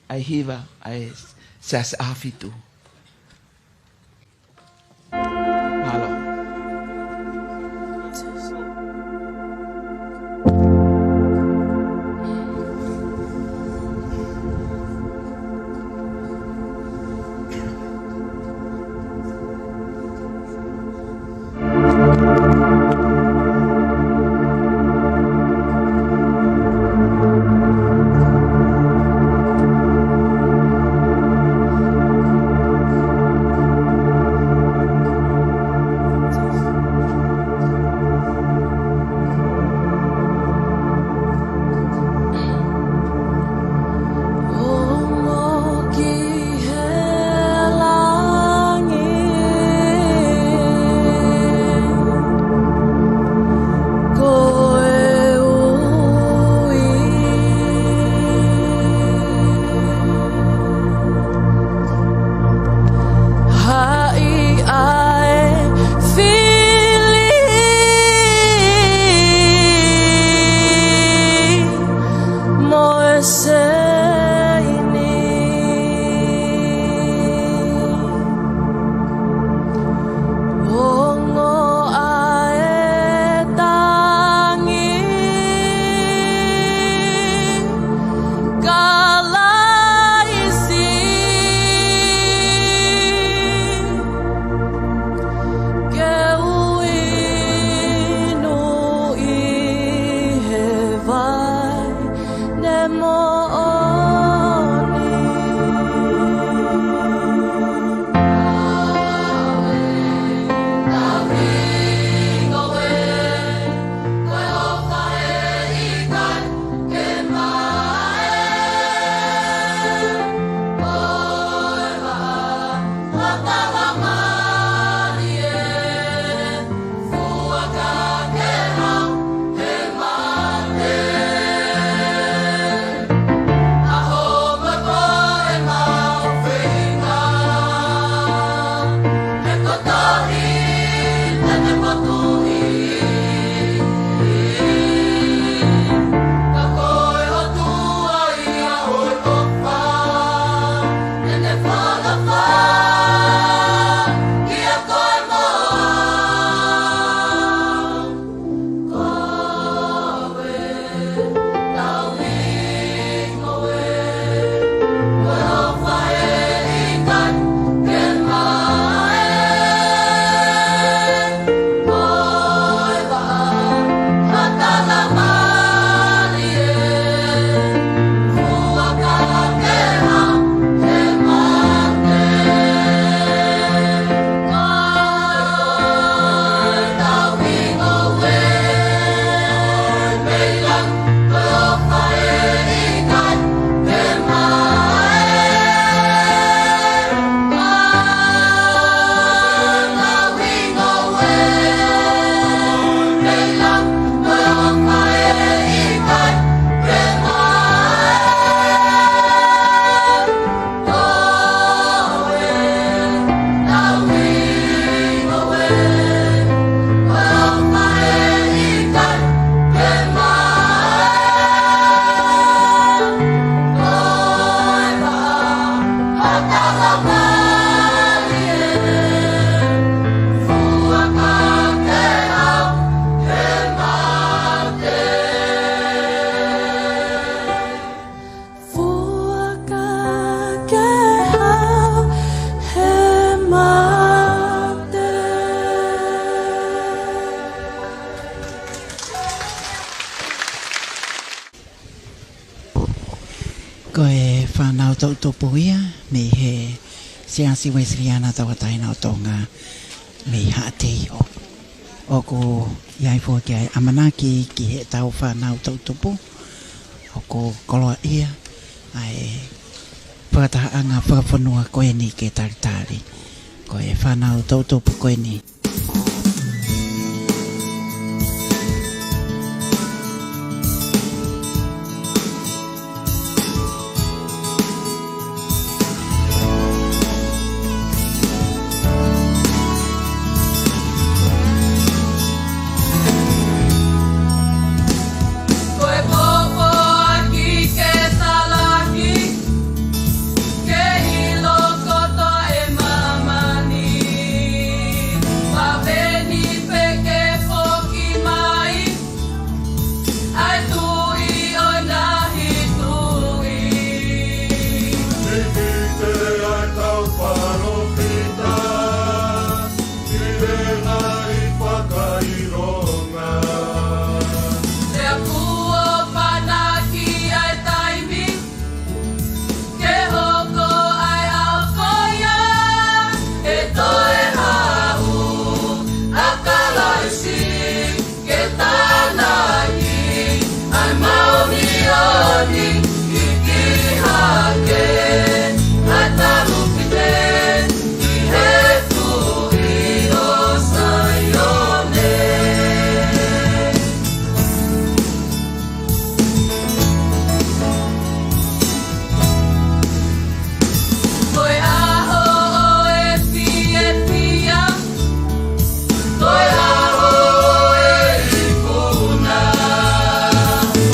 ʻa e hiva ʻa e Siasi ʻAhofitu. Mālō. Tupu ia mei he Siasi Uēsiliana Tauʻatāina ʻo Tonga mei Haʻateiʻo. ʻOku ʻi ai foki ʻa e ʻamanaki ki heʻetau fānau toʻutupu ʻoku koloaʻia ʻa e fakatahaʻanga fakafonua ko eni ke talitali. Ko e fānau toʻutupu ko eni. Ko e popo ʻaki ke talaki, ke ʻilo kotoa ʻe māmani. Pāpeni pē ke foki mai, ʻa e Tuʻi ʻo e ngaahi tuʻi. Pīkitai ʻa e kau palōfita, ʻi he ngaahi fakaʻilonga. Pea kuo panaki ʻa e taimi, ke hoko ʻa e ʻaho ko ia, ʻe toe haʻu ʻa Kalaisi, ke tānaki ʻa e māʻoniʻoni, iiki hake ʻa e talupite, ʻi he Tuʻi ʻo Saione. Ko e ʻaho ʻo e fiefia, ko e ʻaho ʻo e ikuna,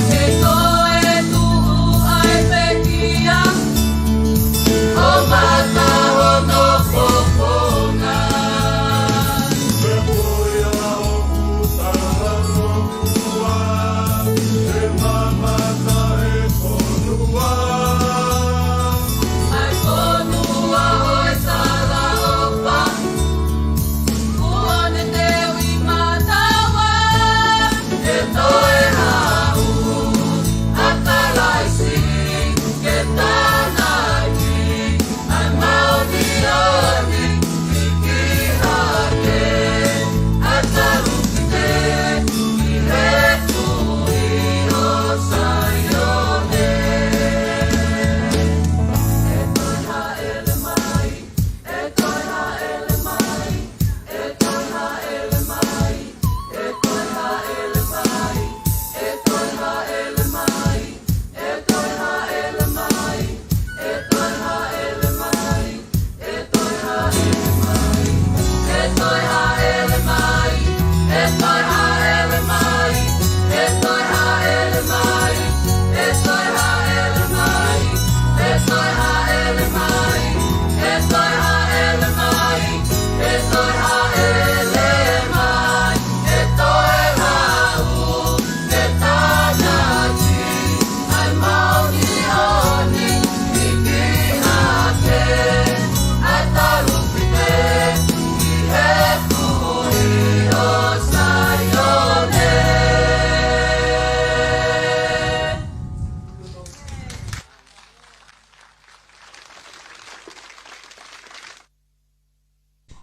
ʻe toe tuʻu ʻa e pekia, ʻo mata hono fofonga.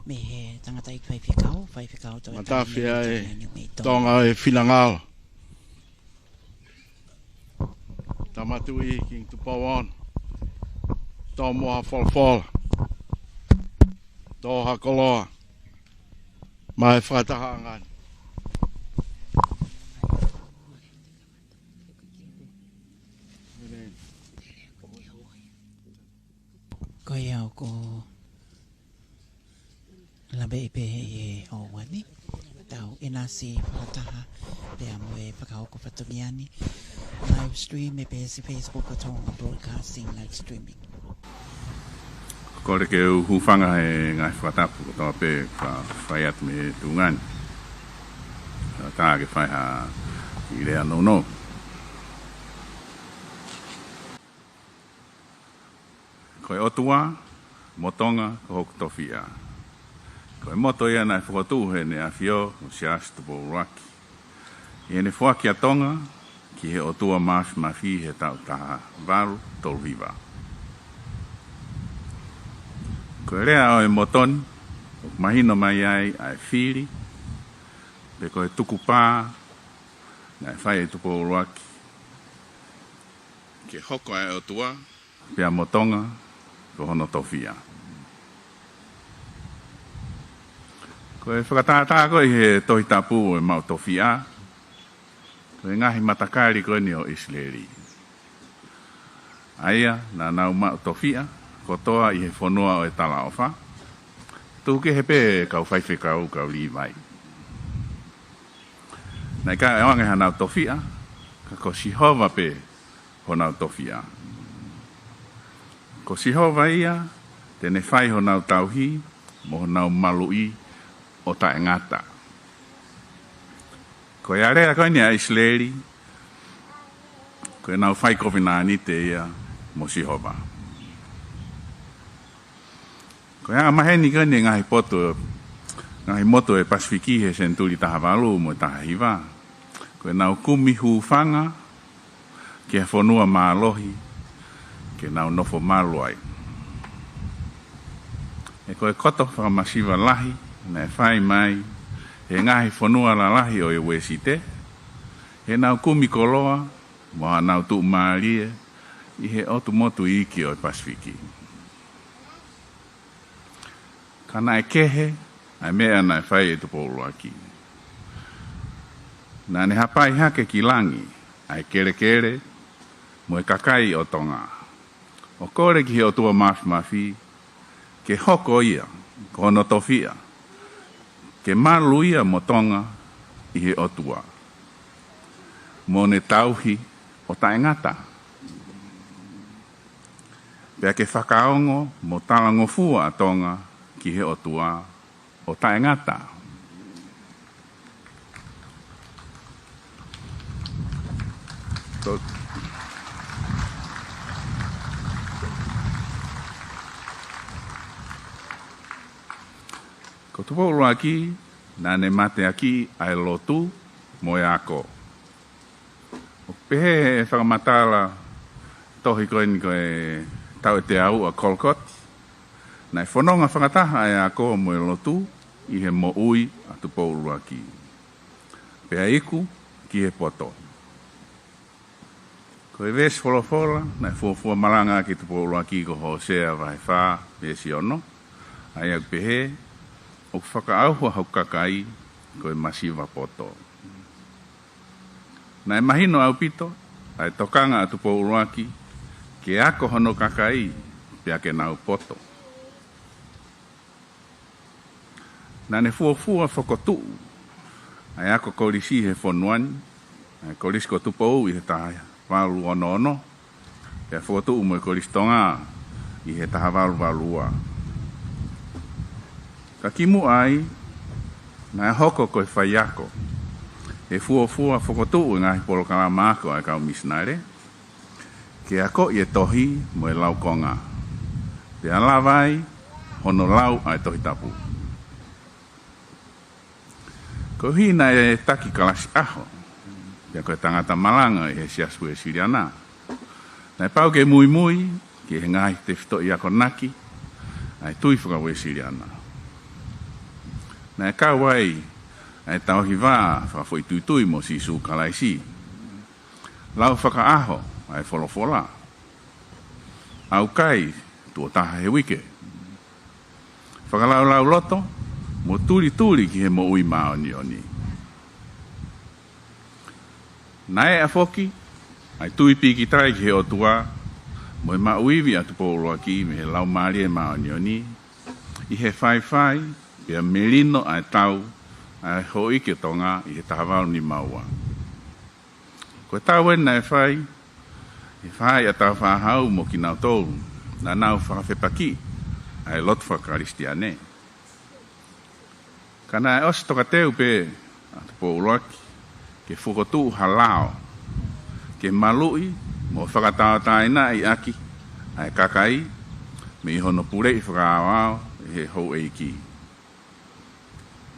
Mei he tangataʻeiki faifekau, faifekau Tauʻatāina Matafi ai, Tauʻatāina mei Tonga. Tonga ʻo e finangalo. Tama Tuʻi Kingi Tupou Ono. Tō mo ha folofola. Tō ha koloa. Maʻa e fakatahaʻanga ni. Ko ia ʻoku lave pē ʻi he ʻaho ni. Tau ʻinasi fakataha pea mo e fakahoko fatongia ni. Live stream ʻi he peesi Facebook ʻo Tonga Broadcasting live streaming. Kole ke u hūfanga he ngaahi fakatapu kotoa pē ka fai atu mei he tuʻunga ni. Ka ke fai ha kiʻi lea nounou. Ko e ʻOtua mo Tonga ko hoku tofiʻa. Ko e moto ia naʻe fokotuʻu ʻe Heʻene ʻAfio ko Siaosi Tupou ʻUluaki ʻi heʻene foaki ʻa Tonga ki he ʻOtua Māfimafi he taʻu taha valu tolu hiva. Ko e lea ʻo e moto ni, ʻoku mahino mai ai ʻa e fili, pe ko e tukupā naʻe fai ʻe Tupou ʻUluaki ke hoko ʻa e ʻOtua pea mo Tonga ko hono tofiʻa. Ko e fakatātā ko ē ʻi he Tohi Tapu ʻo e maʻu tofiʻa, ko e ngaahi matakali ko eni ʻo ʻIsileli, ʻa ia naʻa nau maʻu tofiʻa kotoa ʻi he fonua ʻo e talaʻofa, tuku kehe pē kau faifekau, kau Līvai. Naʻe ʻikai ʻoange hanau tofiʻa, ka ko Sihova pē honau tofiʻa. Ko Sihova ia te ne fai honau tauhi mo honau maluʻi ʻo taʻengata. Ko e alea ko eni ʻa ʻIsileli, ko ʻenau fai kovinānite ia mo Sihova. Ko e anga maheni ko eni e ngaahi potu, ngaahi motu ʻo e Pasifiki he senituli taha valu mo e taha hiva, ko ʻenau kumi hūfanga ki ha fonua mālohi ke nau nofo malu ai. He ko e koto fakamasiva lahi naʻe fai mai he ngaahi fonua lalahi ʻo e Uēsite, heʻenau kumi koloa mo ʻenau tuʻumālie ʻi he ʻotu motu iiki ʻo e Pasifiki. Ka naʻe kehe ʻa e meʻa naʻe fai ʻe Tupou ʻUluaki. Naʻa ne hapai hake ki langi ʻa e kelekele mo e kakai ʻo Tonga, ʻo kole ki he ʻOtua Māfimafi ke hoko ia ko hono tofiʻa, ke malu ia mo Tonga ʻi he ʻOtua, mo ne tauhi ʻo taʻengata, pea ke fakaongo mo talangofua ʻa Tonga ki he ʻOtua ʻo taʻengata. Ko, ko Tupou ʻUluaki naʻa ne mateakiʻi ʻa e lotu mo e ako. ʻOku pehē he fakamatala tohi ko eni ko e Tau ʻe Teau ʻa Kolokoti, naʻe fononga fakataha ʻa e ako mo e lotu ʻi he moʻui ʻa Tupou ʻUluaki, pea iku ki he poto. Ko e veesi folofola naʻe fuofua malanga ʻaki ʻe Tupou ʻUluaki ko Hōsea vahe fā veesi ono, ʻa ia ʻoku pehē, ʻoku fakaʻauha hoku kakai ko e masiva poto. Naʻe mahino ʻaupito ʻa e tokanga ʻa Tupou ʻUluaki ke ako hono kakai pea ke nau poto. Naʻa ne fuofua fokotuʻu ʻa e ako kolisi he fonua ni, ʻa e Kolisi ko Tupou ʻi he taha valu ono ono, pea fokotuʻu mo e Kolisi Tonga ʻi he taha valu valu ua. Ka kimuʻa ai, naʻe hoko ko e faiako, he fuofua fokotuʻu e ngaahi polokalama ako ʻa e kau misinale, ke akoʻi e tohi mo e laukonga, pea lava ai hono lau ʻa e Tohi Tapu. Koeʻuhi naʻe taki kalasi ʻaho, pea ko e tangata malanga ʻi he Siasi Uēsiliana, naʻe pau ke muimui ki he ngaahi tefitoʻi akonaki ʻa e tui faka-Uēsiliana. Naʻe kau ai ʻa e tauhi vā fakafoʻituitui mo Sīsū Kalaisi, lau fakaʻaho ʻa e folofola, ʻaukai tuʻo taha he uike, fakalaulauloto mo tulituli ki he moʻui māʻoniʻoni. Naʻe ʻa foki ʻa e tui pīkitai ki he ʻOtua mo e maʻu ivi ʻa Tupou ʻUluaki mei he Laumālie Māʻoniʻoni, ʻi he faifai pea melino ʻa e tau ʻa e houʻeiki ʻo Tonga ʻi he taha valu nima ua. Ko e tau eni naʻe fai ʻe he faʻahi ʻa Tāufaʻāhau mo kinautolu naʻa nau fakafepakiʻi ʻa e lotu faka-Kalisitiane. Ka naʻe ʻosi tokateu pē ʻa Tupou ʻUluaki ke fokotuʻu ha lao ke maluʻi mo fakatauʻatāinaʻi ʻaki ʻa e kakai mei hono puleʻi fakaaoao ʻe he houʻeiki.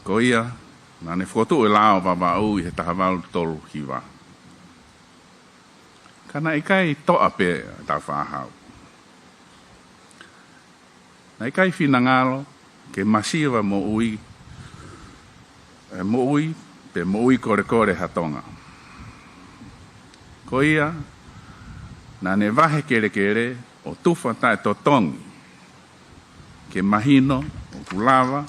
Ko ia, naʻa ne fokotuʻu e Lao Vavaʻu ʻi he taha valu tolu hiva. Ka naʻe ʻikai toʻa pē ʻa Tāufaʻāhau. Naʻe ʻikai finangalo ke masiva moʻui, ʻe moʻui, pe moʻui kolekole ha Tonga. Ko ia, naʻa ne vahe kelekele ʻo tufa taʻetotongi ke mahino ʻoku lava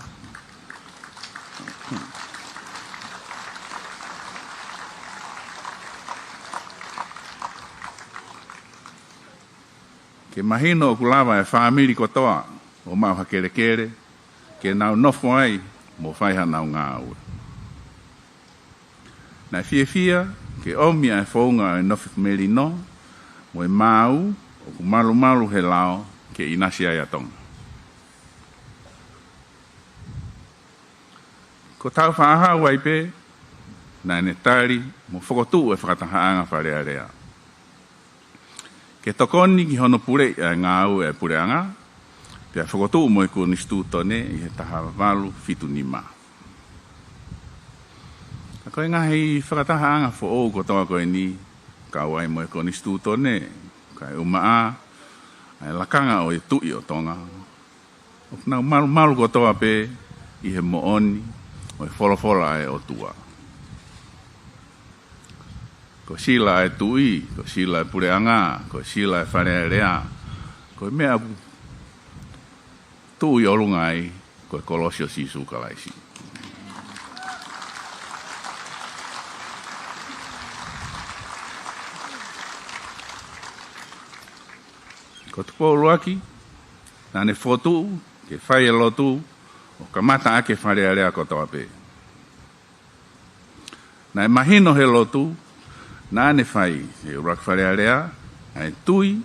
ke mahino ʻoku lava e fāmili kotoa ʻo maʻu ha kelekele ke nau nofo ai mo fai hanau ngāue. Naʻe fiefia ke ʻomi ʻa e founga ʻo e nofo melino mo e maau ʻoku malumalu he lao ke ʻinasi ai ʻa Tonga. Ko ʻetau faʻahau ai pē, naʻa ne tali mo fokotuʻu e fakatahaʻanga Fale Alea ke tokoni ki hono puleʻi ʻa e ngāue ʻa e puleʻanga, pea fokotuʻu mo e Konisitūtone ʻi he taha valu fitu nima. Ka ko e ngaahi fakatahaʻanga foʻou kotoa ko eni, kau ai mo e Konisitūtone, kae ʻumaʻā ʻa e lakanga ʻo e Tuʻi ʻo Tonga, ʻoku nau malumalu kotoa pē ʻi he moʻoni ʻo e folofola ʻa e ʻOtua. Ko e sila ʻa e Tuʻi, ko e sila ʻa e puleʻanga, ko e sila ʻa e Fale Alea, ko e meʻa ʻoku tuʻu ʻi ʻolunga ai, ko e kolosi ʻo Sīsū Kalaisi. Ko Tupou ʻUluaki, naʻa ne fokotuʻu ke fai e lotu ʻo kamata ʻaki e Fale Alea kotoa pē. Naʻe mahino he lotu naʻa ne fai he ʻUluaki Fale Alea, ʻa e tui,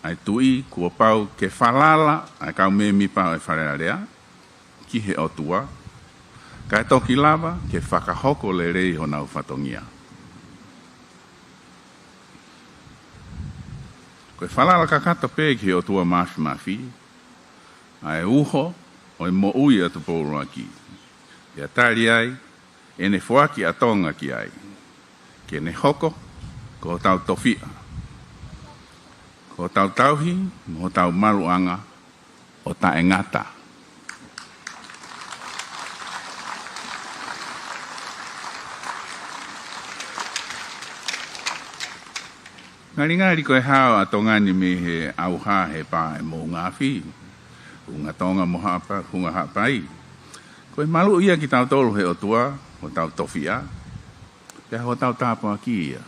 ʻa e tui kuo pau ke falala ʻa e kau mēmipa ʻo e Fale Alea ki he ʻOtua, kae toki lava ke fakahoko lelei honau fatongia. Ko e falala kakato pē ki he ʻOtua Māfimafi ʻa e uho ʻo e moʻui ʻa Tupou ʻUluaki, pea tali ai ʻene foaki ʻa Tonga ki ai, ke ne hoko ko hotau tofiʻa, ko hotau tauhi mo hotau maluʻanga ʻo taʻengata. Ngalingali ko e hao ʻa Tonga ni mei he ʻauha he pā ʻe Moʻungaafi, Hunga Tonga mo Haʻapa-, Hunga Haʻapai, ko e maluʻi ia kitautolu he ʻOtua, hotau tofiʻa, pea hotau tāpuaki ia.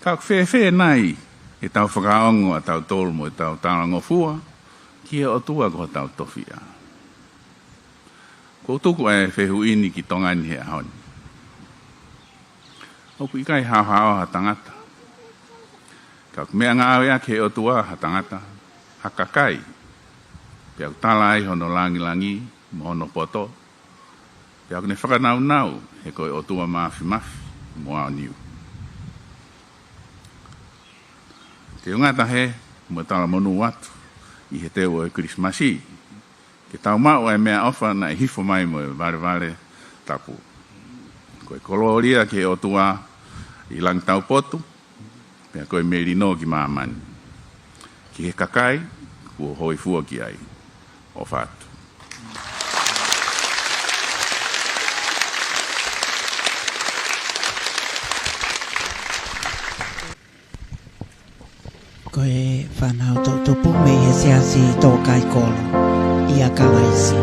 Ka ʻoku fēfē nai ʻetau fakaongo ʻatautolu mo ʻetau talangofua ki he ʻOtua ko hotau tofiʻa? ʻOku ou tuku ʻa e fehuʻi ni ki Tonga ni he ʻaho ni. ʻOku ʻikai haohaoa ha tangata, ka ʻoku meʻangāueʻaki he ʻOtua ha tangata, ha kakai, pea ʻoku tala ai hono langilangi mo hono poto, pea ʻoku ne fakanaunau he ko e ʻOtua Māfimafi mo aoniu. Te u ngata hē mo talamonū atu ʻi he teu ʻo e Kilisimasi, ke tau maʻu ʻa e meʻaʻofa naʻe hifo mai mo e valevale tapu. Ko e kolōlia ki he ʻOtua ʻi langi taupotu, pea ko e melino ki māmani, ki he kakai kuo hōifua ki ai. ʻOfa atu. Ko e fānau toʻutupu mei he Siasi Tōkaikolo ʻia Kalaisi.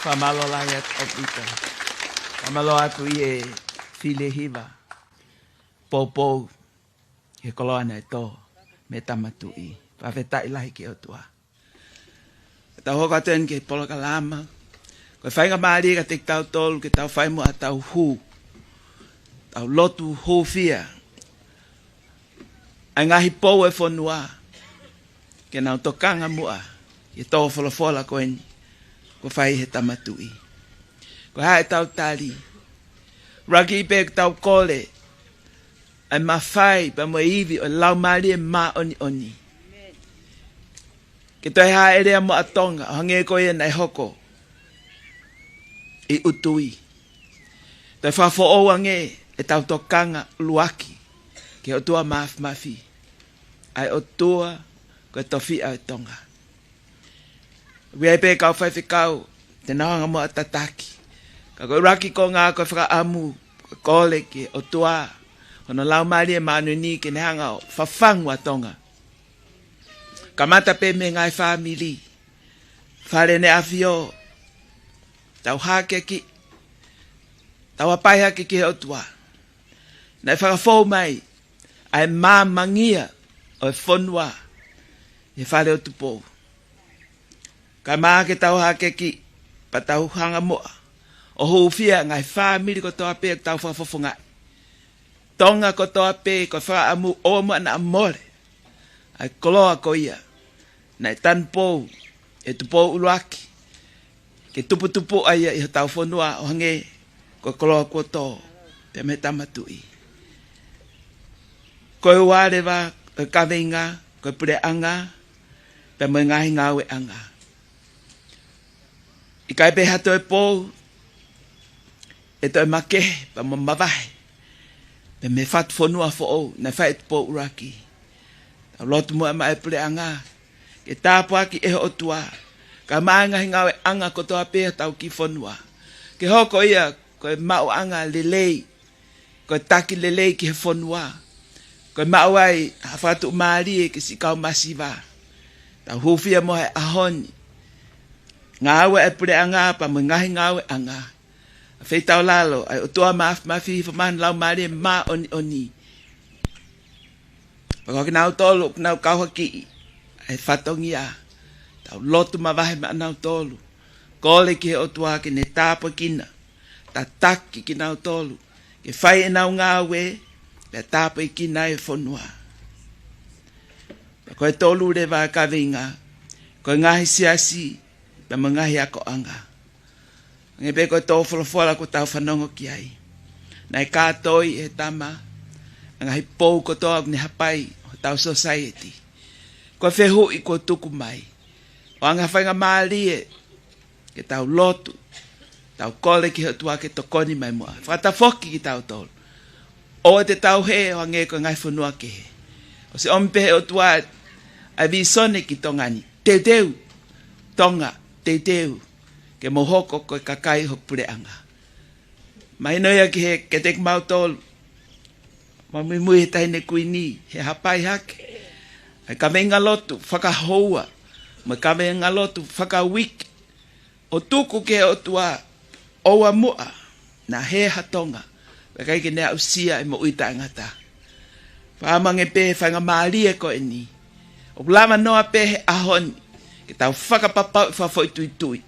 Fakamālō lahi atu ʻaupito. Fakamālō atu ʻi he fili hiva. Poupou he koloa naʻe tō mei he Tama Tuʻi. Fakafetaʻi lahi ki he ʻOtua. Tau hoko atu eni ki he polokalama. Ko e faingamālie kiate kitautolu ke tau fai muʻa ʻetau hū, tau lotu hūfia ʻa e ngaahi pou ʻo e fonua, ke nau tokanga muʻa ki he tō folofola ko eni kuo fai ʻe he Tama Tuʻi. Ko e hā ʻetau tali? ʻUluaki pē, tau kole ʻa e mafai pea mo e ivi ʻo e Laumālie Māʻoniʻoni ke toe hāʻele muʻa ʻa Tonga ʻo hangē ko ia naʻe hoko ʻi ʻUtui. Toe fakafoʻou ange ʻetau tokanga ʻuluaki ki he ʻOtua Māfimafi, ʻa e ʻOtua ko e tofiʻa ʻo Tonga. ʻOku ʻi ai pē kau faifekau te nau hanga muʻa ʻo tataki. Ka ko e ʻuluaki konga ko e fakaʻamu, ko e kole ki he ʻOtua, hono Laumālie Māʻoniʻoni ke ne hanga ʻo fafangu ʻa Tonga. Kamata pē mei he ngaahi fāmili, Fale ʻEne ʻAfio, tau hākeakiʻi, tau hapai hake ki he ʻOtua. Naʻe fakafou mai ʻa e māmangia ʻo e fonua ʻi he Fale ʻo Tupou. Kae ʻumaʻā ke tau hākeakiʻi pea tau hanga muʻa ʻo hūfia ngaahi fāmili kotoa pē ʻoku tau fakafofongaʻi. Tonga kotoa pē, ko e fakaʻamu ʻoua muʻa naʻa mole ʻa e koloa ko ia naʻe tanupou ʻe Tupou ʻUluaki ke tuputupuʻa ia ʻi hotau fonua ʻo hangē ko e koloa kuo tō pea mei he Tama Tuʻi. Ko e ua leva ʻo e kaveinga, ko e puleʻanga pea mo e ngaahi ngāueʻanga. ʻIkai pē ha toe pou ʻe toe makehe pea mo mavahe mei he fatu fonua foʻou naʻe fai ʻe Tupou ʻUluaki. Tau lotu muʻa maʻa e puleʻanga ke tāpuaki ʻe he ʻOtua, kae ʻumaʻā e ngaahi ngāueʻanga kotoa pē hotau kiʻi fonua, ke hoko ia ko e maʻuʻanga lelei, ko e taki lelei ki he fonua, ko e maʻu ai ha fakatuʻumālie ki siʻi kau masiva. Tau hūfia muʻa he ʻaho ni, ngāue ʻa e puleʻanga pea mo e ngaahi ngāueʻanga, ʻa e feitaulalo ʻa e ʻOtua Māfimafi, hifo mai hono Laumālie Māʻoniʻoni. Pea ko kinautolu ʻoku nau kauhakiʻi ʻa e fatongia, tau lotu mavahe maʻanautolu, kole ki he ʻOtua ke ne tāpuekina, tataki kinautolu ke fai ʻenau ngāue, pea tāpuekina e fonua. Pea ko e tolu leva ʻo e kaveinga, ko e ngaahi siasi pea mo e ngaahi akoʻanga. Hangē pē ko e tō folofola kuo tau fanongo ki ai, naʻe kātoi ʻe he Tama ʻa e ngaahi pou kotoa ʻoku ne hapai hotau sōsaieti. Ko e fehuʻi kuo tuku mai, ʻoange ha faingamālie ke tau lotu, tau kole ki he ʻOtua ke tokoni mai muʻa, fakatafoki kitautolu. ʻOua te tau hē ʻo hangē ko e ngaahi fonua kehe. ʻOsi ʻomi pē ʻe he ʻOtua ʻa e vīsone ki Tonga ni. Teuteu, Tonga, teuteu ke mou hoko ko e kakai ʻo e puleʻanga. Mahino ia ki he, kiate kimautolu, ʻoku muimui he Taʻahine Kuini he hapai hake ʻa e kaveinga lotu fakahoua mo e kaveinga lotu fakauike, ʻo tuku ki he ʻOtua, ʻoua muʻa naʻa hē ha Tonga pea ʻikai ke ne aʻusia e moʻui taʻengata. Fakaʻamu ange pē he faingamālie ko eni, ʻoku lava noa pē he ʻaho ni ke tau fakapapauʻi fakafoʻituitui,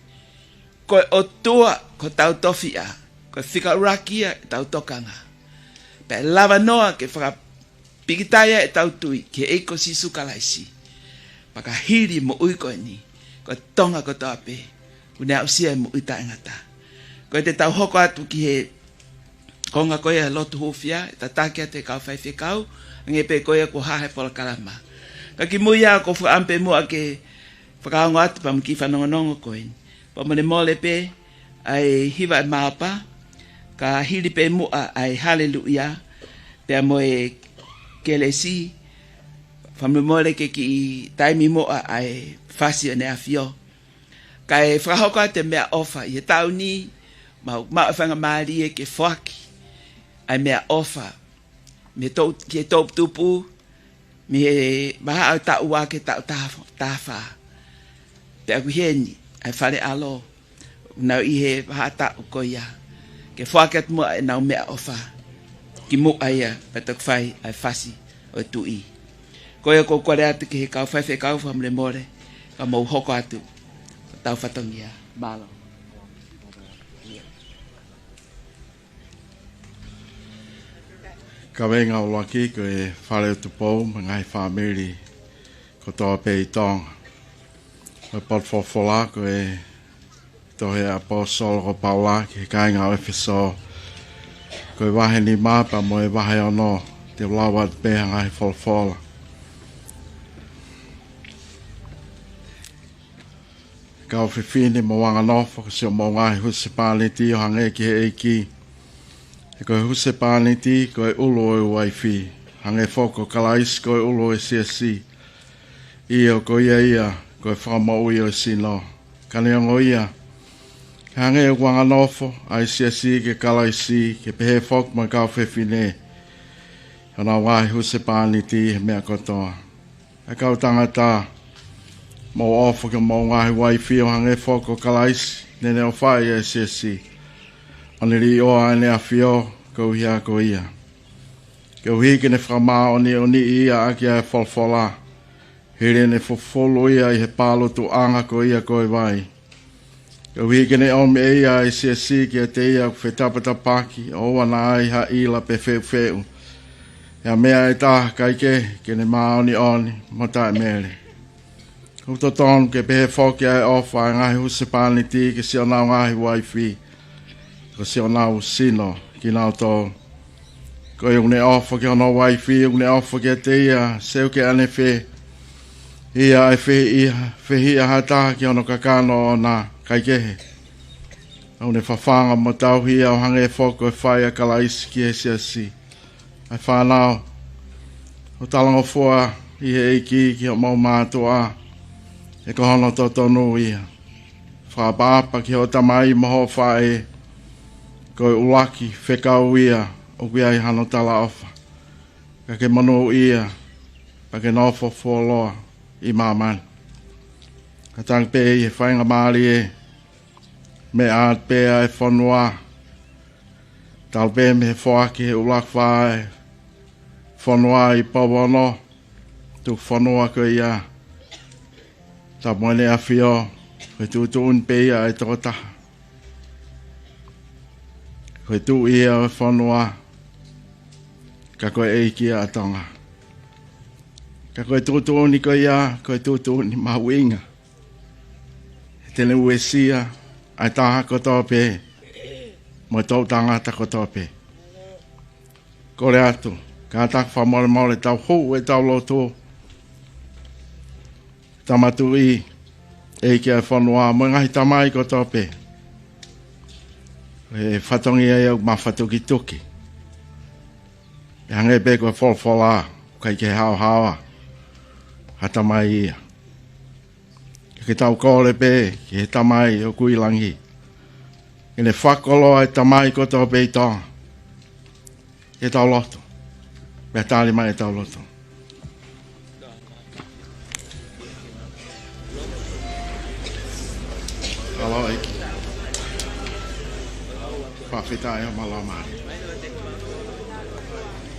ko e ʻOtua ko hotau tofiʻa, ko e fika ʻuluaki ia ʻetau tokanga. Pea ʻe lava noa ke fakapikitaia ʻetau tui ki he ʻEiki ko Sīsū Kalaisi, pea ka hili e moʻui ko eni, ko e Tonga kotoa pē ʻoku ne aʻusia e moʻui taʻengata. Ko ia te tau hoko atu ki he konga ko ia lotu hūfia, ʻe tataki atu ʻe he kau faifekau, hangē pē ko ia kuo hā he polokalama. Ka kimuʻa ia ʻoku ou fakaʻamu pē muʻa ke fakaongo atu pea mo e kiʻi fanongonongo ko eni. Pea molemole pē ʻa e hiva ʻa e Maʻopa, ka hili pē muʻa ʻa e Haleluʻia pea mo e kelesi, fakamolemole ke kiʻi taimi muʻa ʻa e fasi ʻo ʻEne ʻAfio. Kae fakahoko atu e meʻaʻofa ʻi he taʻu ni, mau, mau faingamālie ke foaki ʻa e meʻaʻofa mei he toʻu, ki he toʻutupu, mei he vahaʻa ʻo e taʻu ua ki he taʻu taha, taha fā. Pea ʻoku ʻi heni ʻa e Fale ʻAlo, Nau ʻi he vahaʻa taʻu ko ia ke foaki atu muʻa ʻenau meʻaʻofa ki muʻa ia pea toki fai ʻa e fasi ʻo e tuʻi. Ko ia ʻoku ou kole atu ki he kau faifekau fakamolemole ka mou hoko atu ki hotau fatongia. Mālō. Kaveinga ʻuluaki ko e Fale ʻo Tupou mo e ngaahi fāmili kotoa pē ʻi Tonga. Ko e potu folofola ko e tohi ʻa e ʻaposetolo ko Paula ki he kāinga ʻo ʻEfesō, ko e vahe nima pea mo e vahe ono. Te u lau atu pē ʻa e ngaahi folofola. Kau fefine, mou anganofo ko siʻomou ngaahi husepāniti ʻo hangē ki he ʻEiki. He ko e husepāniti ko e ʻulu ʻo e uaifi, hangē foki ko Kalaisi ko e ʻulu ʻo e siasi, ʻio, ko ia ia ko e fakamoʻui ʻo e sino. Ka neongo ia, ke hangē ʻoku anganofo ʻa e siasi kia Kalaisi, ke pehē foki mo e kau fefine, honau ngaahi husepāniti ʻi he meʻa kotoa. ʻE kau tangata, mou ʻofa ki homou ngaahi uaifi ʻo hangē foki ko Kalaisi naʻa ne ʻofaʻi ʻa e siasi, ʻo ne liʻoa ʻa ʻEne ʻAfio koeʻuhi ko ia, koeʻuhi ke ne fakamāʻoniʻoniʻi ia ʻaki ʻa e folofola, hili ʻene fufulu ia ʻi he pālutuʻanga ko ia ko e vai, koeʻuhi ke ne ʻomi ʻe ia ʻa e siasi kiate ia ʻoku fetapatapaki, ʻoua naʻa ai ha ʻila pe feʻufeʻu, ʻi ha meʻa ʻe taha kae kehe, ke ne māʻoniʻoni mo taʻemele. ʻOku totonu ke pehē foki ʻa e ʻofa ʻa e ngaahi husepāniti ki siʻonau ngaahi uaifi, ko siʻonau sino kinautolu. Ko ia ʻoku ne ʻofa ki hono uaifi, ʻoku ne ʻofa kiate ia, seuke ʻanefē ia ʻe fehiʻa, fehiʻa ha taha ki hono kakano ʻoʻona? Kae kehe, ʻoku ne fafanga mo tauhi ia ʻo hangē foki ko e fai ʻa Kalaisi ki he siasi. ʻE fānau, ʻo talangofua ʻi he ʻEiki ki hoʻomou mātuʻa, he ko hono totonu ia. Fakaʻapaʻapa ki hoʻo tamai mo hoʻo faʻē, ko e ʻuluaki fekau ia ʻoku ʻi ai hano talaʻofa. Ka ke monūʻia, pea ke nofo fuoloa ʻi māmani. Kātaki pē ʻi he faingamālie, meʻa atu pē ʻa e fonua, talu pē mei he foaki ʻe he ʻUluaki Fā ʻa e fonua ʻi Povono, tuku fonua ko ia, tapu mo ʻEne ʻAfio, ko e tuʻutuʻuni pē ia ʻa e tokotaha. Ko e tuʻi ia ʻo e fonua, ka ko e ʻEiki ia ʻa Tonga. Ka ko e tuʻutuʻuni ko ia, ko e tuʻutuʻuni mahuʻinga. He te ne uesia ʻa e taha kotoa pē mo e toʻutangata kotoa pē. Kole atu, kātaki fakamolemole, tau hū ʻetau lotu. Tama Tuʻi, ʻEiki ʻo e fonua, mo e ngaahi tamai kotoa pē. ʻE fatongia ia ʻoku mafatukituki. ʻE hangē pē ko e folofola, ʻoku ʻikai ke haohaoa ha tamai ia. Ke tau kole pē ki he Tamai ʻoku ʻi langi, ke ne fakakoloa e tamai kotoa pē ʻi Tonga. Ke tau lotu. Pea tali mai ʻetau lotu. ʻAlo ʻEiki. Fakafetaʻi ʻa e mālō mai.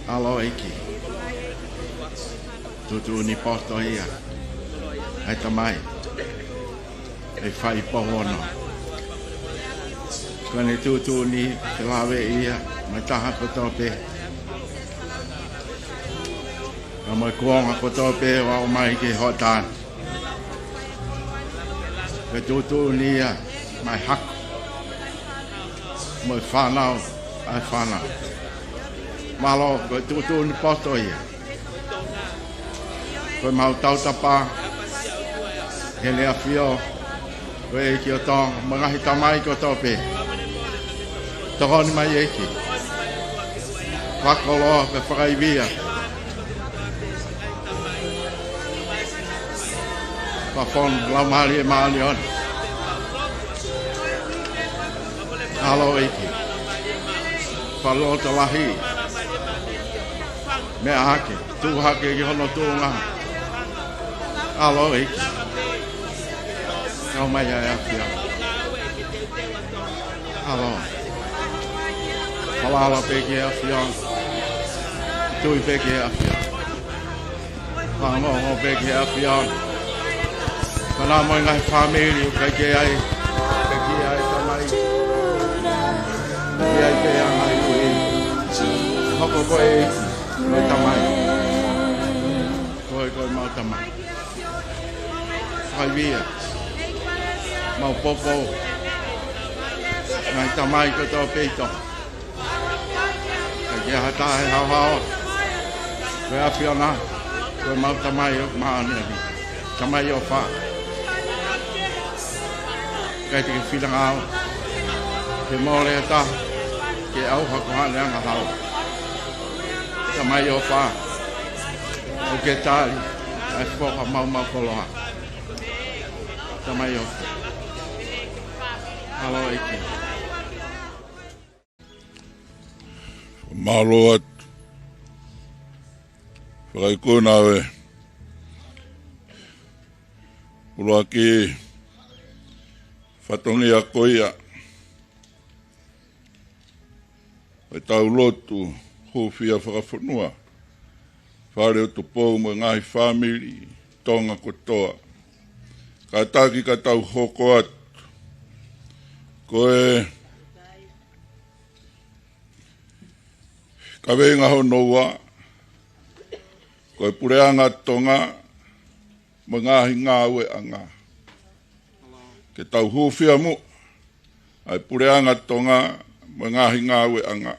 ʻAlo ʻEiki. Tuʻutuʻuni poto ia ʻa e tamai ʻe fai Povono. Ko ʻene tuʻutuʻuni ke lave ia mo e taha kotoa pē, pea mo e kuonga kotoa pē ʻo aʻu mai ki he hoʻatā ni. Ko e tuʻutuʻuni ia maʻa e hako mo e fānau ʻa e fānau. Mālō, ko e tuʻutuʻuni poto ia. Ko ʻemau tautapa ki heʻene ʻAfio ko e ʻEiki ʻo Tonga mo e ngaahi tamai kotoa pē. Tokoni mai ʻEiki. Fakakoloa pea fakaivia. Fakafonu Laumālie Māʻoniʻoni. ʻAlo ʻEiki. Fakalotolahi. Meʻa hake, tuʻu hake ki hono tuʻunga. ʻAlo ʻEiki. Kau mai ʻa e ʻAfio. Alo. Falala pē ki he ʻAfiona. Tui pē ki he ʻAfiona. Fanongo pē ki he ʻAfiona. Ka naʻa mo e ngaahi fāmili ʻoku ʻikai ke ʻi ai, ʻikai ke ʻi ai tamai. ʻIkai ke ʻi ai pē ʻa e ngaahi kui. Hoko ko e ʻEiki mo e Tamai. Ko e, ko e mau Tamai. Fakaivia. Mau popo. Ngaahi tamai kotoa pē ʻi Tonga. ʻIkai ke ʻi ai ha taha ʻe haohaoa. Ko e ʻAfiona, ko e mau Tamai ʻoku māʻoniʻoni. Tamai ʻofa. ʻIkai te ke finangalo ke mole ha taha, ke ʻauha ko haʻane angahala. Tamai ʻofa. ʻOku ke tali ʻa e foha maumau koloa. Tamai ʻofa. Mālō ʻEiki. Mālō atu. Fakaikuna ʻa e ʻuluaki fatongia ko ia ʻo ʻetau lotu hūfia fakafonua, Fale ʻo Tupou mo e ngaahi fāmili Tonga kotoa. Kātaki ka tau hoko atu. Ko e kaveinga hono ua, ko e Puleʻanga Tonga mo e ngaahi ngāueʻanga. Ke tau hūfia muʻa ʻa e Puleʻanga Tonga mo e ngaahi ngāueʻanga.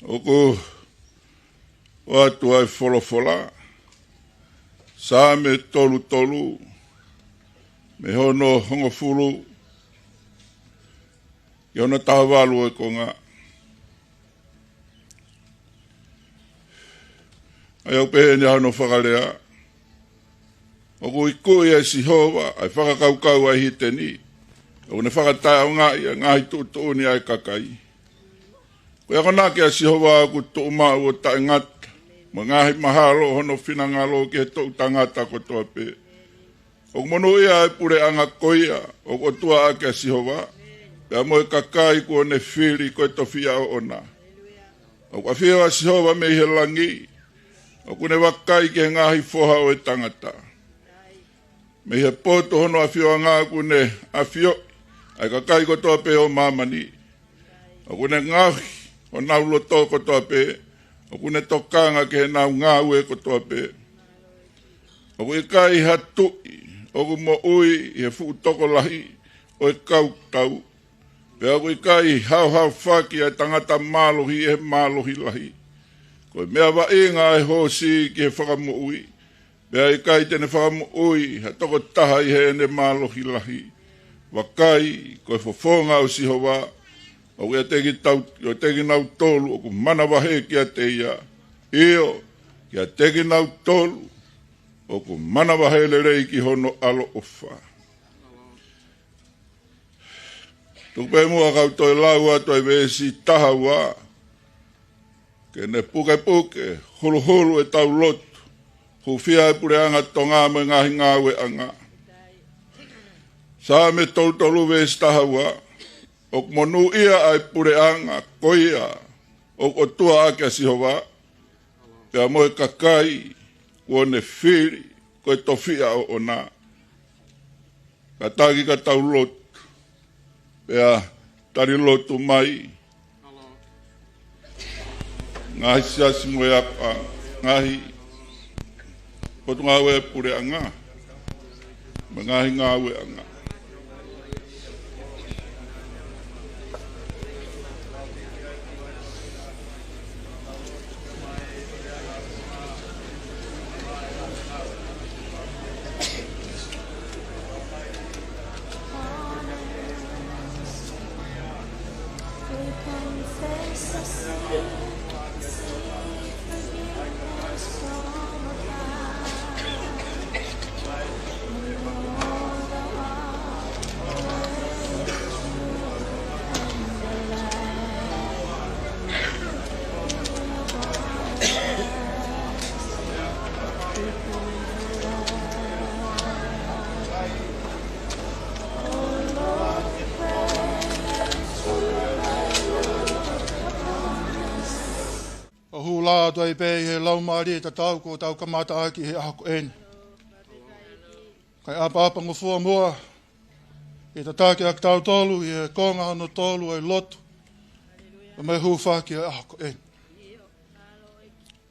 ʻOku ʻoatu ʻa e folofola, Saame tolu tolu, mei hono hongofulu ki hono taha valu ʻo e konga. ʻA ia ʻoku pehē ni ʻa hono fakalea: ʻOku ikuʻi ʻe Sihova ʻa e fakakaukau ʻa e hīteni, ʻoku ne fakataʻeʻaongaʻi ʻa e ngaahi tuʻutuʻuni ʻa e kakai. Ko e akonaki ʻa Sihova ʻoku tuʻumaʻu ʻo taʻengata, mo e ngaahi mahalo ʻo hono finangalo ki he toʻu tangata kotoa pē. ʻOku monūʻia ʻa e puleʻanga ko ia ʻoku ʻotua ʻaki ʻa Sihova, pea mo e kakai kuo ne fili ko e tofiʻa ʻoʻona. ʻOku ʻafio ʻa Sihova mei he langi, ʻoku ne vakai ki he ngaahi foha ʻo e tangata. Mei he potu hono ʻafioʻanga ʻoku ne ʻafioʻi ʻa e kakai kotoa pē ʻo māmani. ʻOku ne ngaohi honau loto kotoa pē, ʻoku ne tokanga ki heʻenau ngāue kotoa pē. ʻOku ʻikai ha tuʻi ʻoku moʻui ʻi he fuʻu tokolahi ʻo e kau tau, pea ʻoku ʻikai haohaofaki ʻa e tangata mālohi ʻe he mālohi lahi. Ko e meʻa vaʻinga ʻa e hoosi ki he fakamoʻui, pea ʻikai te ne fakamoʻui ha tokotaha ʻi heʻene mālohi lahi. Vakai, ko e fofonga ʻo Sihova ʻoku ʻiate kitau-, ʻiate kinautolu ʻoku manavahē kiate ia, ʻio, kiate kinautolu ʻoku manavahē lelei ki hono ʻaloʻofa. Tuku pē muʻa kau toe lau atu ʻa e veesi taha ua, ke ne pukepuke huluhulu ʻetau lotu hūfia ʻa e puleʻanga Tonga mo e ngaahi ngāueʻanga. Saame tolu tolu veesi taha ua: ʻOku monūʻia ʻa e puleʻanga ko ia ʻoku ʻotua ʻaki ʻa Sihova, pea mo e kakai kuo ne fili ko e tofiʻa ʻoʻona. Kātaki ka tau lotu, pea tali lotu mai ngaahi siasi mo e ʻapi, ngaahi potungāue puleʻanga, mo e ngaahi ngāueʻanga. Tuai pē ʻi he laumālie tatau kuo tau kamata ʻaki he ʻaho ko eni. Kae ʻapaʻapangofua muʻa ke tataki ʻa kitautolu ʻi he konga hono tolu ʻo e lotu, pea mo e hūfaki ʻo e ʻaho ko eni.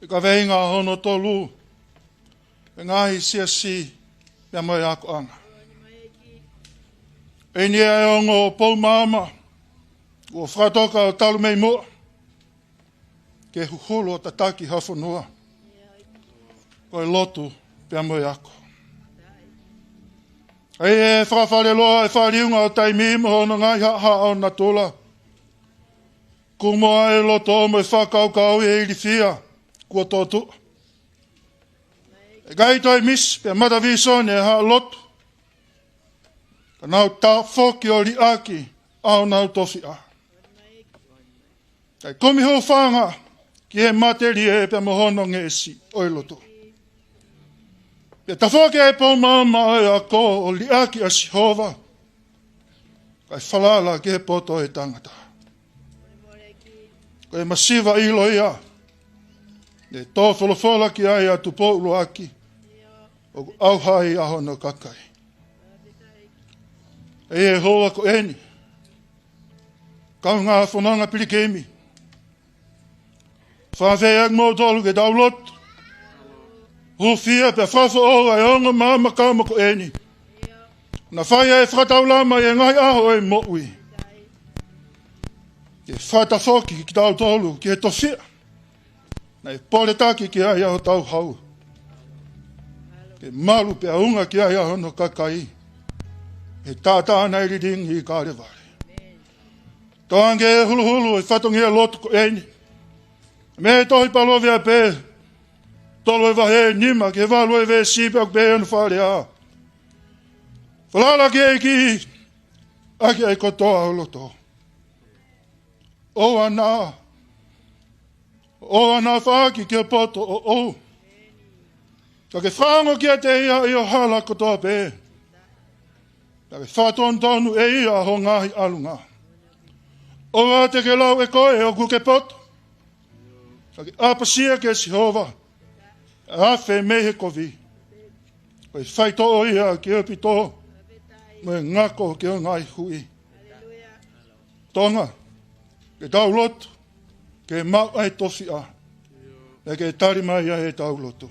ʻI he kaveinga hono tolu, ʻa e ngaahi siasi pea mo e akoʻanga. ʻEni ʻa e ongo ʻo Poumaama, kuo fakatoka ʻo talu mei muʻa ke huhulu ʻo tataki ha fonua, ko e lotu pea mo e ako. ʻA ia ʻe fakafaleloa ʻa e faliunga ʻo taimi mo hono ngaahi haʻahaʻa ʻo natula. Kumu ʻa e loto mo e fakakaukau ʻi he ilifia kuo tōtuʻa. ʻE ʻikai toe misi pea matavīsone ʻa e haʻa lotu, ka nau tafoki ʻo liʻaki ʻa honau tofiʻa. Kae kumi hūfanga ki he matelie pea mo hono ngeʻesi ʻo e lotu. Pea tafoki ʻa e Poumaama ʻo e ako ʻo liʻaki ʻa Sihova, kae falala ki he poto ʻo e tangata. Ko e masiva ʻilo ia ne tō folofola ki ai ʻa Tupou ʻUluaki, ʻoku ʻauha ai ʻa hono kakai. ʻE ʻi he houa ko eni, kaungā fononga pilikimi, fakafeʻiloaki kimoutolu ke tau lotu, hūfia pea fakafoʻou ʻa e ongo maama kama ko eni. Na fai ʻa e fakataulama ʻi he ngaahi ʻaho ʻo e moʻui, ke fakatafoki kitautolu ki he tofiʻa naʻe poletaki ki ai ʻa hotau hau, ke malu pea unga ki ai ʻa hono kakai, he taʻataʻa naʻe lilingi ʻi Kalevale. Tauange ke huluhulu e fatongia lotu ko eni mei he tohi Palōveape, tolu ʻa e vahe, nima ki he valu ʻa e veesi, pea ʻoku pehē hono fakalea: Falala ki he ʻEiki ʻaki ʻa e kotoa ho loto. ʻOua naʻa, ʻoua naʻa faʻaki ki ho poto ʻoʻou, ka ke fakaongo kiate ia ʻi ho hala kotoa pē, ka ke fakatonutonu ʻe ia ho ngaahi ʻalunga. ʻOua te ke lau ʻe koe ʻoku ke poto, ka ke ʻapasia kia Sihova, ʻa e afe mei he kovi. Ko e faitoʻo ia ki ho pito, mo e ngako ki ho ngaahi hui. Tonga, ke tau lotu, ke maʻu ʻa e tofiʻa, pea ke tali mai ʻa ʻetau lotu.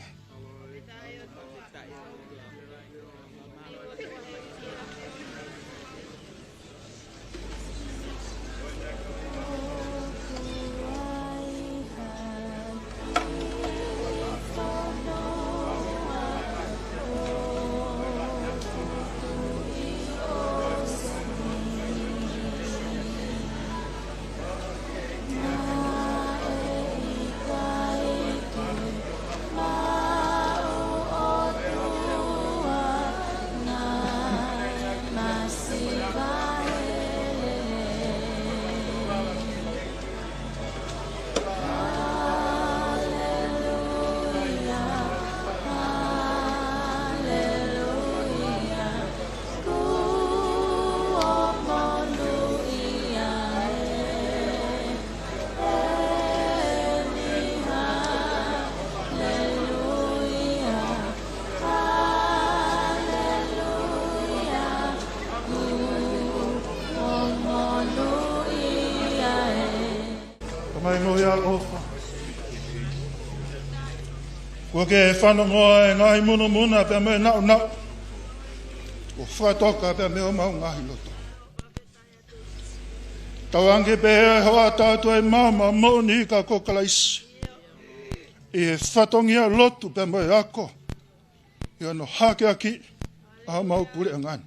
Tamai moʻui ʻaloʻofa, kuo ke fanongoa e ngaahi munamuna pea mo e naʻunaʻu kuo fakatoka pea mei homau ngaahi loto. Tauange pē ʻe hoʻata atu ʻa e maama moʻoni ka ko Kalaisi ʻi he fatongia lotu pea mo e ako, ʻi hono hakeakiʻi ʻa homau puleʻanga ni.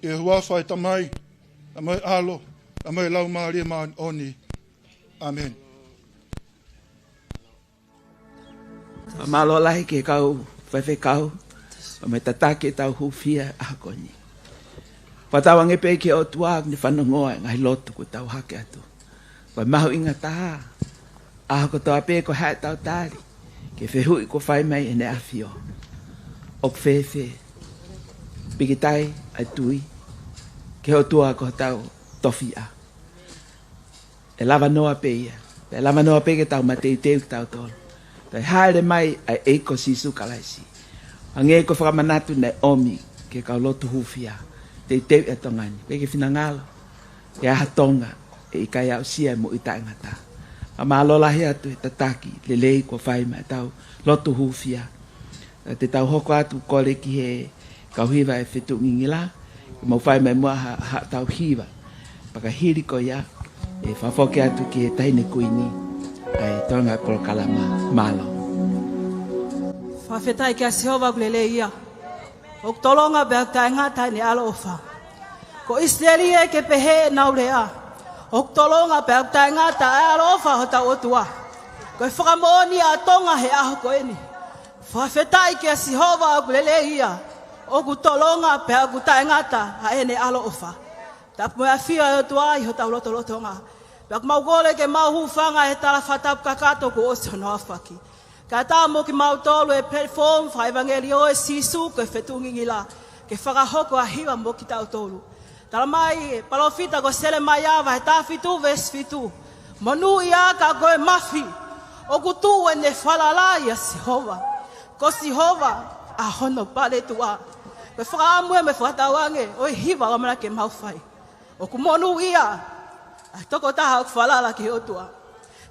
ʻI he huafa ʻo e Tamai, pea mo e ʻAlo, pea mo e Laumālie Māʻoniʻoni. ʻĀmeni. Fakamālō lahi ki he kau faifekau, pea mo e tataki ʻetau hūfia ʻaho ko eni. Fakatauange pē ki he ʻOtua ʻoku ne fanongoa e ngaahi lotu kuo tau hake atu. Ko e mahuʻinga taha, ʻaho kotoa pē ko e hā ʻetau tali ki he fehuʻi kuo fai mai ʻe Heʻene ʻAfio: ʻOku fēfē? Pikitai ʻa e tui ki he ʻOtua ko hotau tofiʻa. ʻE lava noa pē ia Pea lava noa pē ke tau mateuteu kitautolu. Toe hāʻele mai ʻa e ʻEiki ko Sīsū Kalaisi. Hangē ko e fakamanatu naʻe ʻomi ki he kau lotu hūfia. Teuteu ʻa Tonga ni. Pea ke finangalo. He ʻaho Tonga, ʻe ʻikai aʻusia e moʻui taʻengata. Fakamālō lahi atu he tataki lelei kuo fai maʻa ʻetau lotu hūfia. Te tau hoko atu kole ki he kau hiva ʻo e fetuʻu ngingila, ke mau fai mai muʻa ha, haʻatau hiva. Pea ka hili ko ia, ʻe fakafoki atu ki he Taʻahine Kuini, ʻa e toenga polokalama. Mālō. Fakafetaʻi kia Sihova, ʻoku lelei ia. ʻOku tolonga pea ʻoku taʻengata ʻene ʻaloʻofa. Ko ʻIsileli ē, ke pehē ʻenau lea, ʻoku tolonga pea ʻoku taʻengata ʻa e ʻaloʻofa ʻa hotau ʻOtua. Ko e fakamoʻoni ʻa Tonga he ʻaho ko eni. Fakafetaʻi kia Sihova, ʻoku lelei ia. ʻOku tolonga pea ʻoku taʻengata ʻa ʻene ʻaloʻofa. Tapu mo e ʻafio ʻa e ʻOtua ʻi hotau lotolotonga. Pea ʻoku mau kole ke mau hūfanga he tala fakatapu kakato kuo ʻosi hono aofaki. Kae ʻatā mo kimautolu e platform fakaʻevangeliō ʻo Sīsū ko e fetuʻu ngingila, ke fakahoko ʻa e hiva mo kitautolu. Talamai ʻe he palōfita ko Selemaia vahe taha fitu veesi fitu: Monūʻia ka ko e mafi, ʻoku tuʻu ʻene falala ʻia Sihova. Ko Sihova ʻa hono paletuʻa. Ko e fakaʻamu ia mo e fakatauange ʻo e hiva ʻoku ʻamanaki ke mau fai. ʻOku monūʻia ʻa e tokotaha ʻoku falala ki he ʻOtua.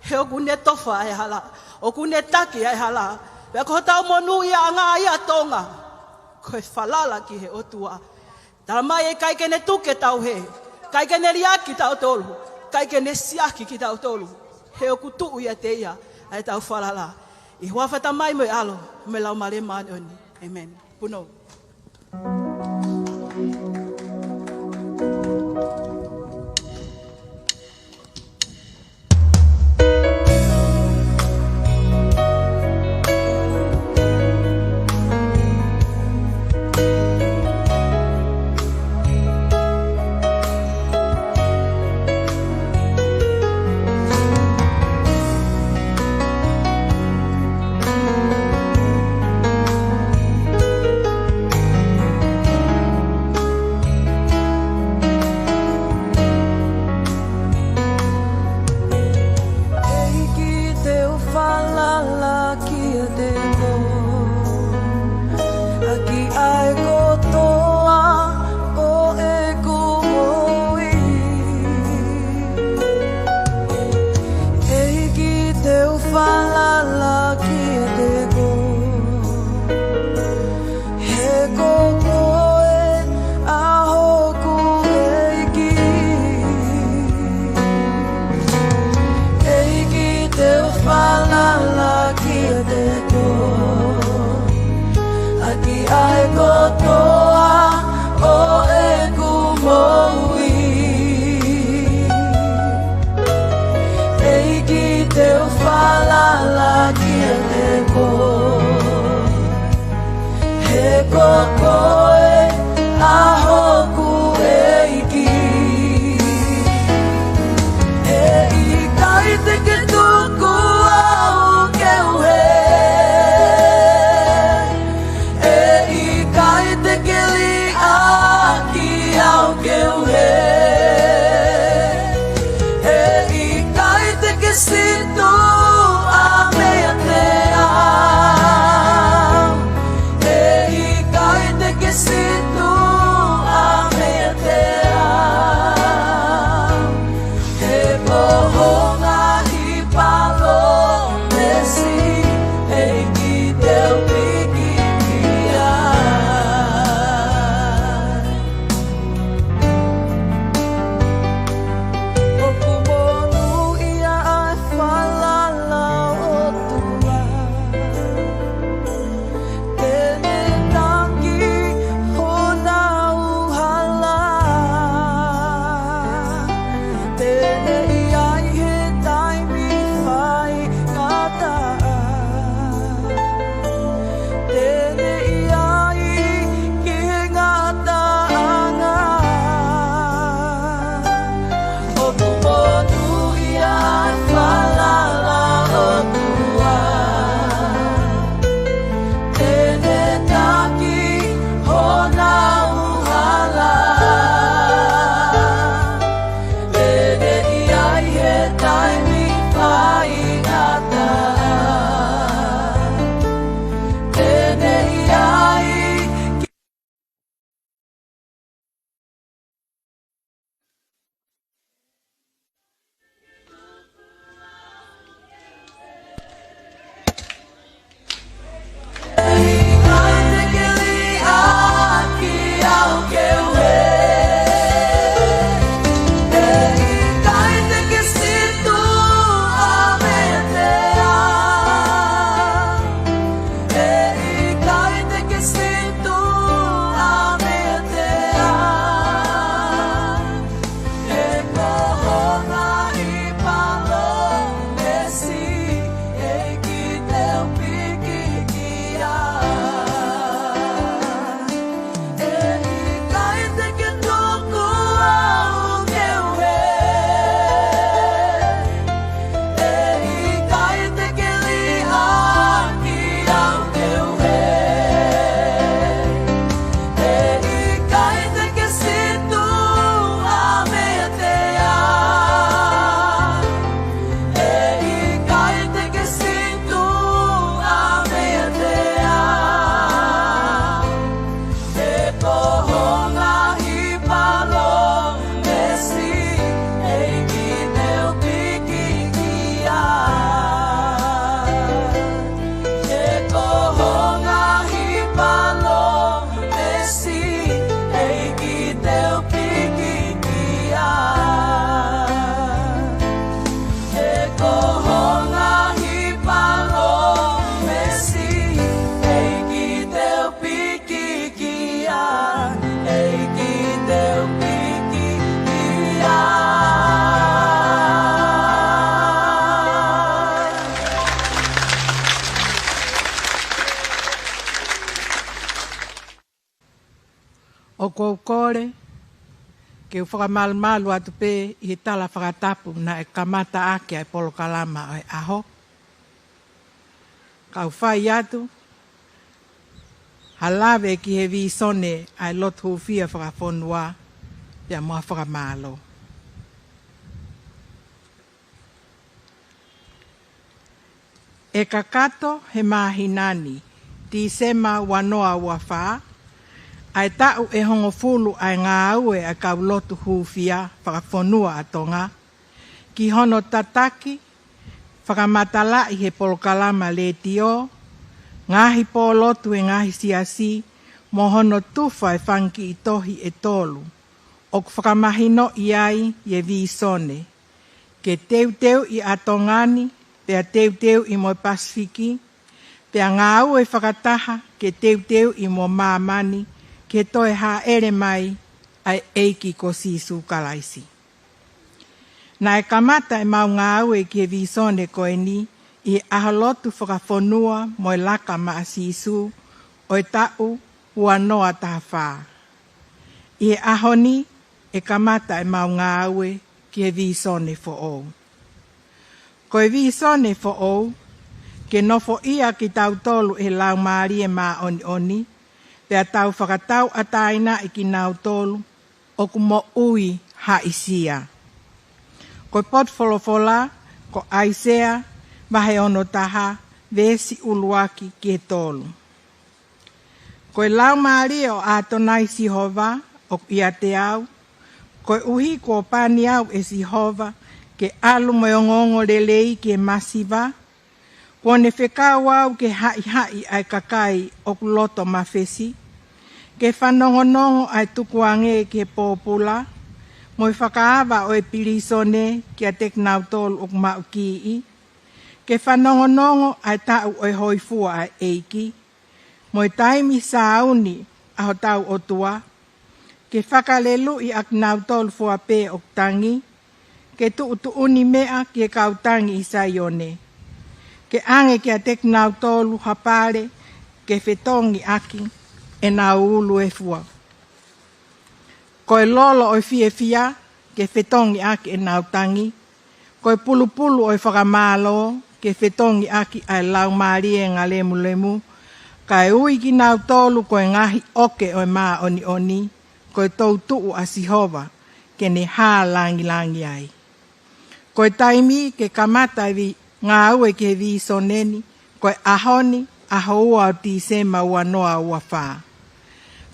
He ʻoku ne tofa ʻa e hala, ʻoku ne taki ʻa e hala. Pea ko hotau monūʻiaʻanga ia ʻa Tonga, ko e falala ki he ʻOtua. Talamai ʻe ʻikai ke ne tuku ke tau hē, ʻikai ke ne liʻaki kitautolu, ʻikai ke ne siʻaki kitautolu. He ʻoku tuʻu ʻiate ia ʻa ʻetau falala. ʻI he huafa ʻo e Tamai mo e ʻAlo mo e Laumālie Māʻoniʻoni. ʻĒmeni. Punou. ʻEiki, te u falala kiate koe ʻaki ʻa e kotoa ʻo ʻeku moʻui. ʻEiki, te u falala kiate koe, he ko koe ʻa hoku ʻEiki. ʻEiki, te u falala kiate koe ʻaki ʻa e kotoa ʻo ʻeku moʻui. ʻEiki, te u falala kiate koe, he ko koe ʻa hoku ʻEiki. ʻE ʻikai te ke tuku au ke u hē, ʻe ʻikai te ke liʻaki au ke u hē, ʻe ʻikai te ke situʻa meiate au, ʻe ʻikai te ke situʻa meiate au. He ko ho ngaahi palōmesi, ʻEiki, te u piki ki ai. ʻOku monūʻia ʻa e falala ʻo e ʻOtua. Te ne taki ʻOku ou kole ke u fakamalumalu atu pē ʻi he tala fakatapu naʻe kamata ʻaki ʻa e polokalama ʻo e ʻaho. Kau fai atu ha lave ki he vīsone ʻa e lotu hūfia fakafonua, pea mo ha fakamālō. ʻE kakato he māhina ni, Tīsema ua noa ua fā, ʻa e taʻu ʻe hongofulu ʻa e ngāue ʻa e kau lotu hūfia fakafonua ʻa Tonga, ki hono tataki fakamatalaʻi he polokalama letiō, ngaahi pōlotu ʻa e ngaahi siasi, mo hono tufa ʻa e fanga kiʻi tohi ʻe tolu ʻoku fakamahinoʻi ai ʻa e vīsone: ke teuteuʻi ʻa Tonga ni, pea teuteuʻi mo e Pasifiki, pea ngāue fakataha ke teuteuʻi mo māmani ki he toe hāʻele mai ʻa e ʻEiki ko Sīsū Kalaisi. Naʻe kamata ʻemau ngāue ki he vīsone ko eni ʻi he ʻaho lotu fakafonua mo e Laka Maʻa Sīsū ʻo e taʻu ua noa taha fā. ʻI he ʻaho ni ʻe kamata ʻemau ngāue ki he vīsone foʻou. Ko e vīsone foʻou, ke nofoʻia kitautolu ʻe he Laumālie Māʻoniʻoni, pea tau fakatauʻatāinaʻi kinautolu ʻoku moʻui haʻisia. Ko e potu folofola ko ʻAisea vahe ono taha, veesi ʻuluaki ki he tolu. Ko e Laumālie ʻo ʻAtonai Sihova ʻoku ʻiate au, koeʻuhi kuo pani au ʻe Sihova ke ʻalu mo e ongoongolelei ki he masiva, kuo ne fekau au ke haʻihaʻi ʻa e kakai ʻoku loto mafesi, ke fanongonongo ʻa e tukuange ki he pōpula, mo e fakaava ʻo e pilīsone kiate kinautolu ʻoku maʻu kiʻi, ke fanongonongo ʻa e taʻu ʻo e hōifua ʻa e ʻEiki, mo e taimi sāuni ʻa hotau ʻOtua, ke fakaleluʻi ʻa kinautolu fua pē ʻoku tangi, ke tuʻutuʻuni meʻa ki he kau tangi ʻi Saione, ke ʻange kiate kinautolu ha pale ke fetongi ʻaki ʻenau ulu ʻe fua. Ko e lolo ʻo e fiefia ke fetongi ʻaki ʻenau tangi, ko e pulupulu ʻo e fakamālō ke fetongi ʻaki ʻa e laumālie ngalemulemu, kae ui kinautolu ko e ngaahi ʻoke ʻo e māʻoniʻoni, ko e toutuʻu ʻa Sihova, ke ne hā langilangi ai. Ko e taimi ke kamata e vi-, ngāue ki he vīsone ni, ko e ʻaho ni, ʻaho ua ʻo Tīsema ua noa ua fā.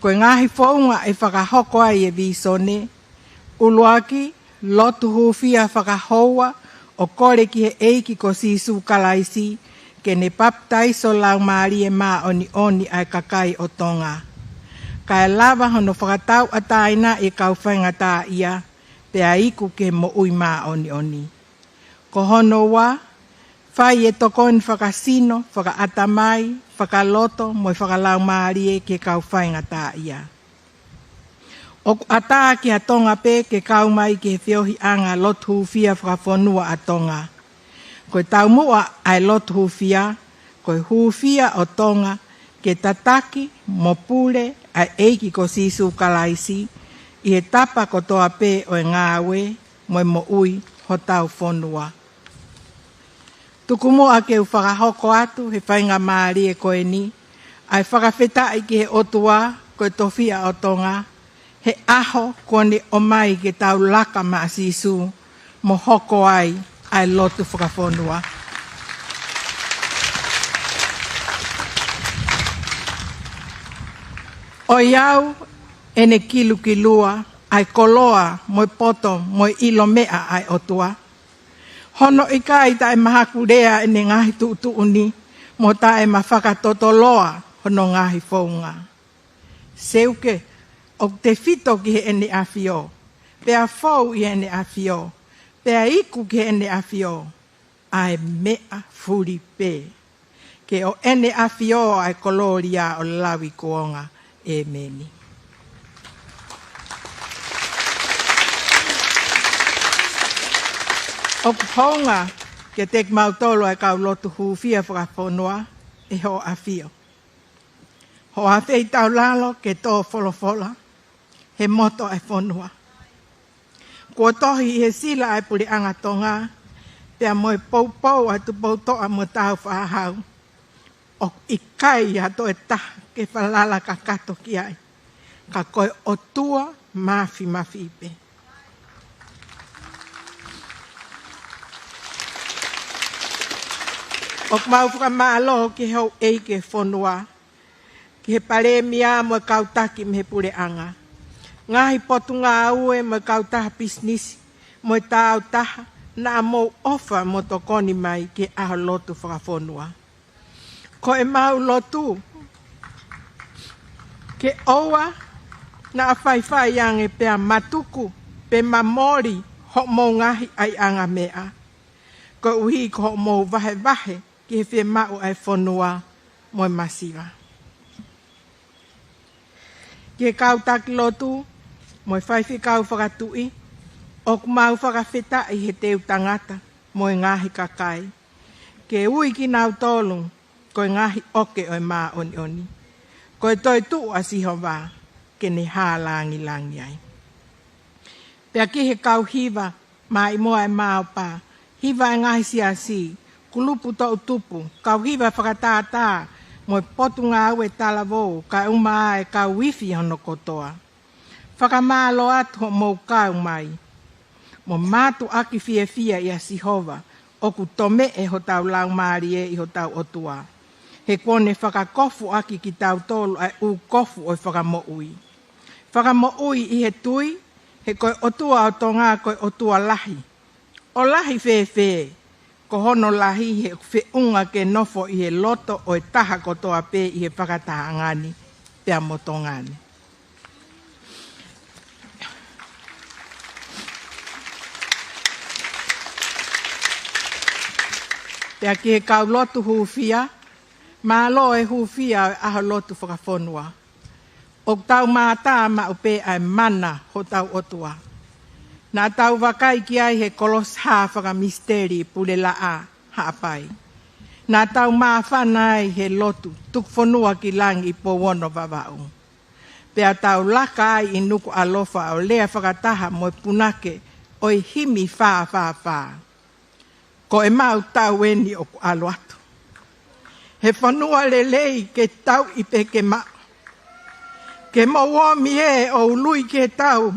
Ko e ngaahi founga ʻe fakahoko ai e vīsone: ʻuluaki, lotu hūfia fakahoua ʻo kole ki he ʻEiki ko Sīsū Kalaisi ke ne papitaiso Laumālie Māʻoniʻoni ʻa e kakai ʻo Tonga, kae lava hono fakatauʻatāinaʻi e kau faingataʻaʻia, pea iku ki he moʻui māʻoniʻoni. Ko hono ua, fai e tokoni fakasino, fakaʻatamai, fakaloto, mo e fakalaumālie ki he kau faingataʻaʻia. ʻOku ʻatā ki ha Tonga pē ke kau mai ki he feohiʻanga lotu hūfia fakafonua ʻa Tonga. Ko e taumuʻa ʻa e lotu hūfia, ko e hūfia ʻo Tonga ke tataki mo pule ʻa e ʻEiki ko Sīsū Kalaisi ʻi he tapa kotoa pē ʻo e ngāue mo e moʻui hotau fonua. Tuku muʻa ke u fakahoko atu he faingamālie ko eni ʻa e fakafetaʻi ki he ʻOtua ko e tofiʻa ʻo Tonga, he ʻaho kuo ne ʻomai ke tau laka maʻa Sīsū mo hoko ai ʻa e lotu fakafonua. ʻOiauē, ʻene kilukilua ʻa e koloa mo e poto mo e ʻilo meʻa ʻa e ʻOtua. Hono ʻikai taʻemahakulea ʻene ngaahi tuʻutuʻuni, mo taʻemafakatotoloa hono ngaahi founga. Seuke, ʻoku tefito ki heʻene ʻAfio, pea fou ʻi heʻene ʻAfio, pea iku ki heʻene ʻAfio ʻa e meʻa fuli pē. Ke ʻo ʻene ʻAfio ʻa e kolōlia ʻo lauikuonga. ʻĒmeni. ʻOku hounga kiate kimautolu ʻa e kau lotu hūfia fakafonua ʻe hoʻo ʻAfio. Hoʻo ʻafeitaulalo ke tō folofola, he motu ʻa e fonua. Kuo tohi ʻi he sila ʻa e Puleʻanga Tonga, pea mo e poupou ʻa Tupoutoʻa mo Tāufaʻāhau, ʻoku ʻikai ha toe taha ke falala kakato ki ai, ka ko e ʻOtua Māfimafi pē. ʻOku mau fakamālō ki he houʻeiki ʻo e fonua, ki he Palēmia mo e kau taki mei he Puleʻanga, ngaahi potungāue mo e kautaha pisinisi, mo e taautaha naʻa mou ʻofa mo tokoni mai ki he ʻaho lotu fakafonua. Ko ʻemau lotu ke ʻoua naʻa faifai ange pea matuku pe mamoli hoʻomou ngaahi ʻaiʻanga meʻa, koeʻuhi ko hoʻomou vahevahe ki he fiemaʻu ʻa e fonua mo e masiva. Ki he kau taki lotu mo e faifekau fakatuʻi, ʻoku mau fakafetaʻi he teu tangata mo e ngaahi kakai, ke ui kinautolu ko e ngaahi ʻoke ʻo e māʻoniʻoni. Ko e toetuʻu ʻa Sihova ke ne hā langilangi ai. Pea ki he kau hiva, Maʻimoa ʻa e Maopa, hiva ʻa e ngaahi siasi, kulupu toʻutupu, kau hiva fakatātā, mo e potungāue talavou, kae ʻumaʻā e kau ifi hono kotoa. Fakamālō atu hoʻomou kau mai mo mātuʻaki fiefia ʻia Sihova, ʻoku tomeʻe hotau laumālie ʻi hotau ʻOtua, he kuo ne fakakofuʻaki kitautolu ʻa e ʻū kofu ʻo e fakamoʻui. Fakamoʻui ʻi he tui, he ko e ʻOtua ʻo Tonga ko e ʻOtua lahi. ʻO lahi fēfē? Ko hono lahi he ʻoku feʻunga ke nofo ʻi he loto ʻo e taha kotoa pē ʻi he fakatahaʻanga ni pea mo Tonga ni. Pea ki he kau lotu hūfia, mālō e hūfia ʻo e ʻaho lotu fakafonua. ʻOku tau mātā maʻu pē ʻa e mana hotau ʻOtua. Naʻa tau vakai ki ai he kolosi hā fakamisiteli Pulelaʻa Haʻapai. Naʻa tau māfana ai he lotu Tuku Fonua ki Langi ʻi Pouono Vavaʻu. Pea tau laka ai ʻi Nukuʻalofa ʻo lea fakataha mo e punake ʻo e himi fā fā fā. Ko ʻemau tau eni ʻoku ʻalu atu. He fonua lelei ke tauʻi pē ke maʻu. Ke mou ōmi ē ʻo ului ki he tau,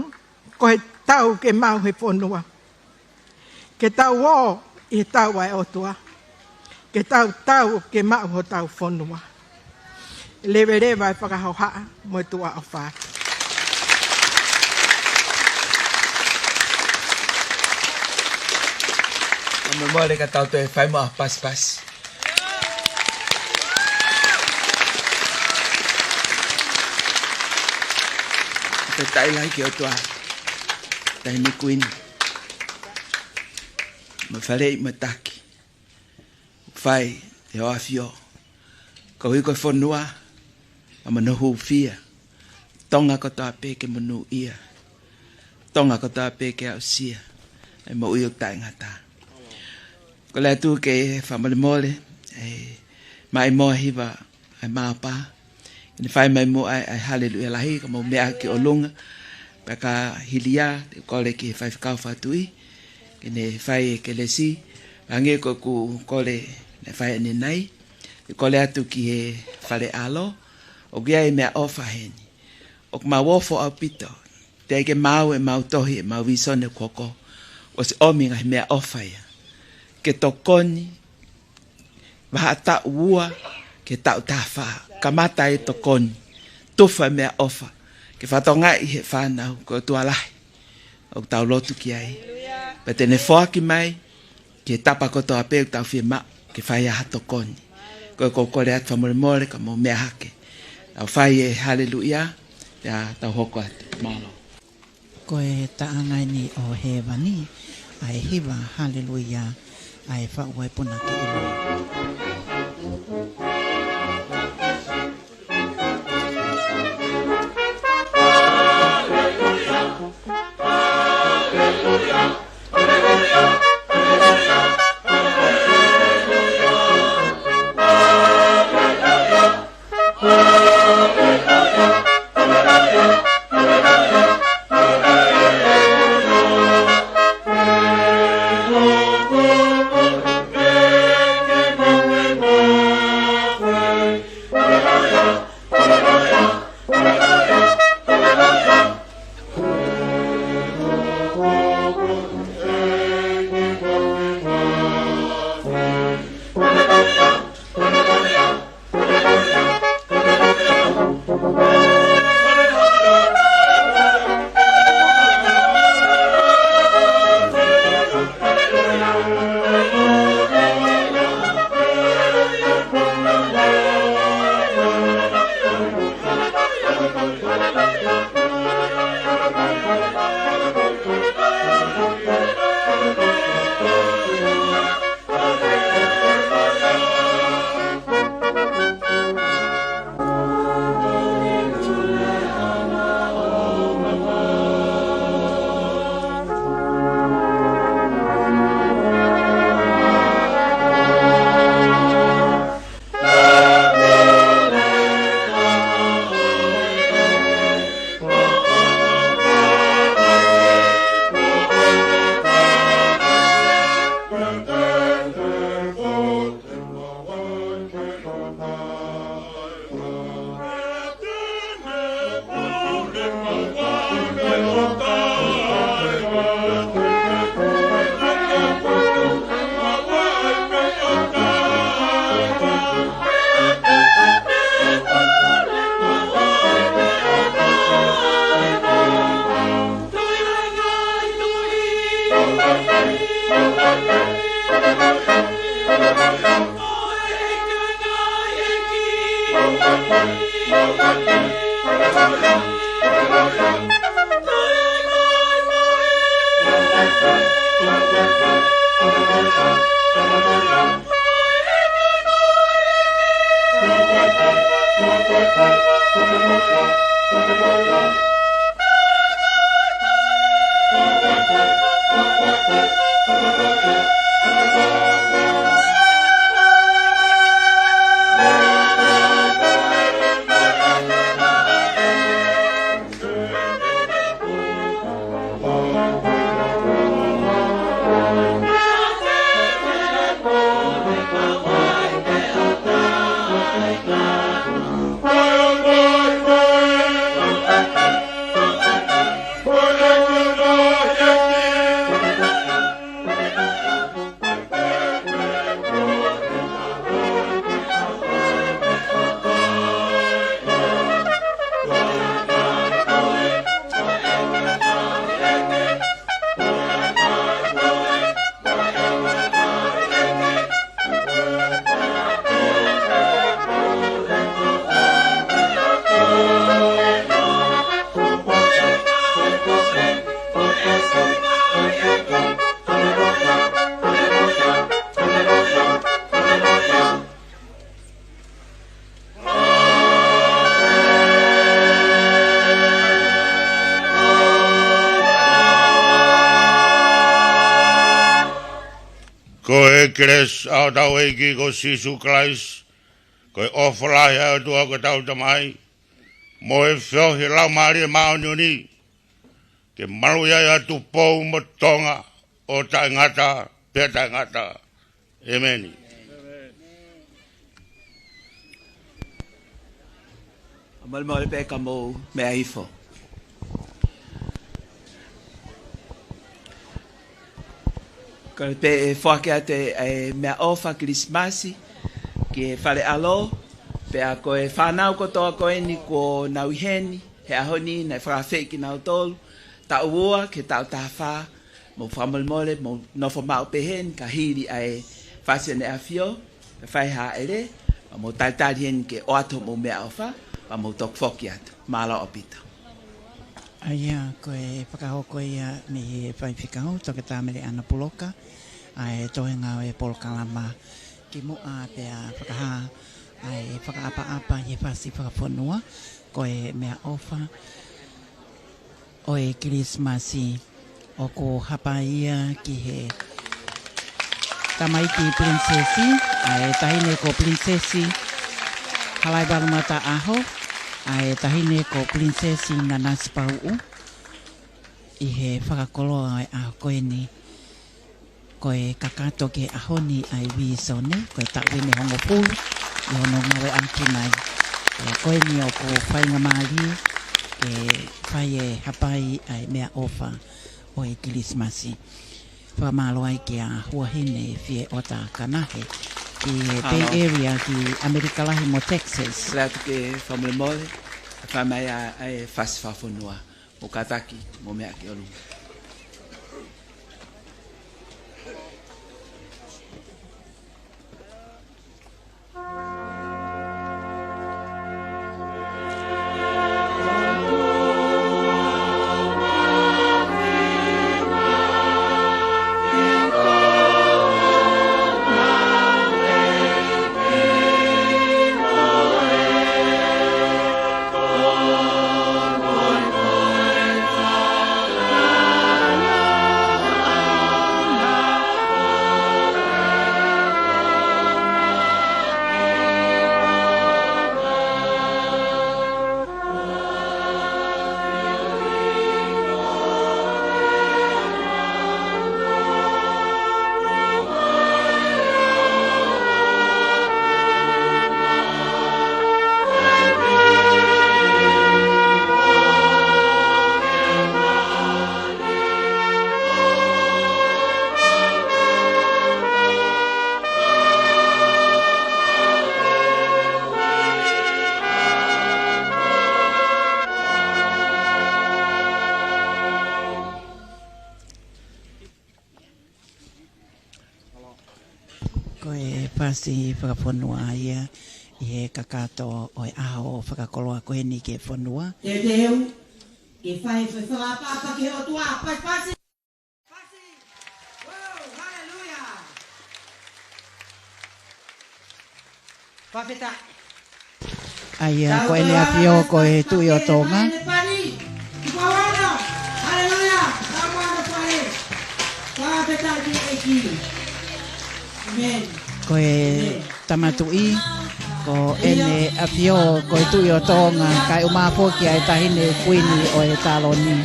ko e tau ke maʻu he fonua. Ke tau ō ʻi he tau ʻa e ʻOtua. Ke tau tau ke maʻu hotau fonua. Leveleva e fakahohaʻa mo e tuʻa ʻofa. Ka me mole ka tau toe fai mo e pasipasi. Fakafetaʻi lahi ki he ʻOtua. Taʻahine Kuini. Mo e faleʻi mo e taki. Fai ʻe hoʻo ʻAfio. Koeʻuhi ko e fonua, ʻa mo hono hūfia. Tonga kotoa pē ke monūʻia. Tonga kotoa pē ke aʻusia ʻa e moʻui ʻoku taʻengata. Kole atu ke fakamolemole, ʻe, Maʻimoa hiva ʻa e Maopa. Ke ne fai mai muʻa ʻa e, ʻa e haleluia lahi, ka mou meʻa ki ʻolunga. Pea ka hili ia, te u kole ki he faifekau fakatuʻi ke ne fai e kelesi. Hangē ko ʻeku kole naʻe fai ʻanenai, te u kole atu ki he Fale ʻAlo, ʻoku ʻi ai e meʻaʻofa heni. ʻOku mau ofo ʻaupito. Teʻeki ke maau ʻemau tohi, ʻemau visone kuo hoko. ʻOsi ʻomi e ngaahi meʻaʻofa ia ke tokoni, vahaʻa taʻu ua ki he taʻu taha fā. Kamata e tokoni, tufa e meʻaʻofa ke fakatokangaʻi ʻe he fānau ko e ʻOtua lahi ʻoku tau lotu ki ai. Pea te ne foaki mai ki he tapa kotoa pē ʻoku tau fiemaʻu ke fai ai ha tokoni. Ko ia ʻoku ou kole atu fakamolemole ka mou meʻa hake. Tau fai e haleluia, pea tau hoko atu. Mālō. Ko e taʻanga eni ʻo hēvani, ʻa e hiva haleluia, ʻa e faʻu ʻa e punake ʻi loto. Ko e kelesi ʻa hotau ʻEiki ko Sīsū Kalaisi, ko e ʻofa lahi ʻa e ʻOtua ko hotau Tamai, mo e feohi ʻa e Laumālie Māʻoniʻoni, ke maluʻi ʻa Tupou mo Tonga ʻo taʻengata pea taʻengata. ʻEmeni. Fakamolemole pē ka mou meʻa hifo. Kole pē ʻe foaki atu e meʻaʻofa Kilisimasi ki he fale ʻalo, pea ko e fānau kotoa ko eni kuo nau ʻi heni he ʻaho ni, naʻe fakaafeʻi kinautolu, taʻu ua ki he taʻu taha fā, mou fakamolemole, mou nofo maʻu pē heni ka hili ʻa e fasi ʻEne ʻAfio, pea fai hāʻele, pea mou talitali heni ke ʻoatu hoʻomou meʻaʻofa, pea mou toki foki atu. Mālō ʻaupito. ʻA ia, ko e fakahoko ia mei he faifekau, Toketā Meleʻana Puloka, ʻa e toenga ʻo e polokalama kimuʻa pea fakahā ʻa e fakaʻapaʻapa ʻi he fasi fakafonua, ko e meʻaʻofa ʻo e Kilisimasi, ʻoku hapai ia ki he tamaiki pilinisesi, ʻa e taʻahine ko Pilinisesi Halaevalu Mataʻaho, ʻa e taʻahine ko Pilinisesi Nanasipauʻu, ʻi he fakakoloa ʻo e ʻaho ko eni. Ko e kakato ki he ʻaho ni ʻa e vīsone, ko e taʻu eni ʻe hongofulu ʻi hono ngāueʻaki mai. ʻA ia ko eni ʻoku faingamālie ke fai e hapai ʻa e meʻaʻofa ʻo e Kilisimasi. Fakamālō ai kia Huahine Fieota Kanahe ki he Bay Area ki ʻAmelika Lahi mo Texas. Lea atu ke fakamolemole, fai mai ʻa, ʻa e fasi fakafonua. Mou kātaki, mou meʻa ki ʻolunga. pasi fakafonua ia ʻi he kakato ʻo e ʻaho fakakoloa ko eni ki he fonua. Teuteu ke fai e fakaʻapaʻapa ki he ʻOtua. Pasi, pasi. Pasi. Woo, haleluia. Fakafetaʻi. ʻA ia ko ʻEne ʻAfio ko e Tuʻi ʻo Tonga. Haleluia. Fakafetaʻi ki he ʻEiki. ʻĒmeni. Ko e Tama Tuʻi, ko ʻEne ʻAfio ko e Tuʻi ʻo Tonga, kae ʻumaʻā foki ʻa e Taʻahine Kuini ʻo e Taloni.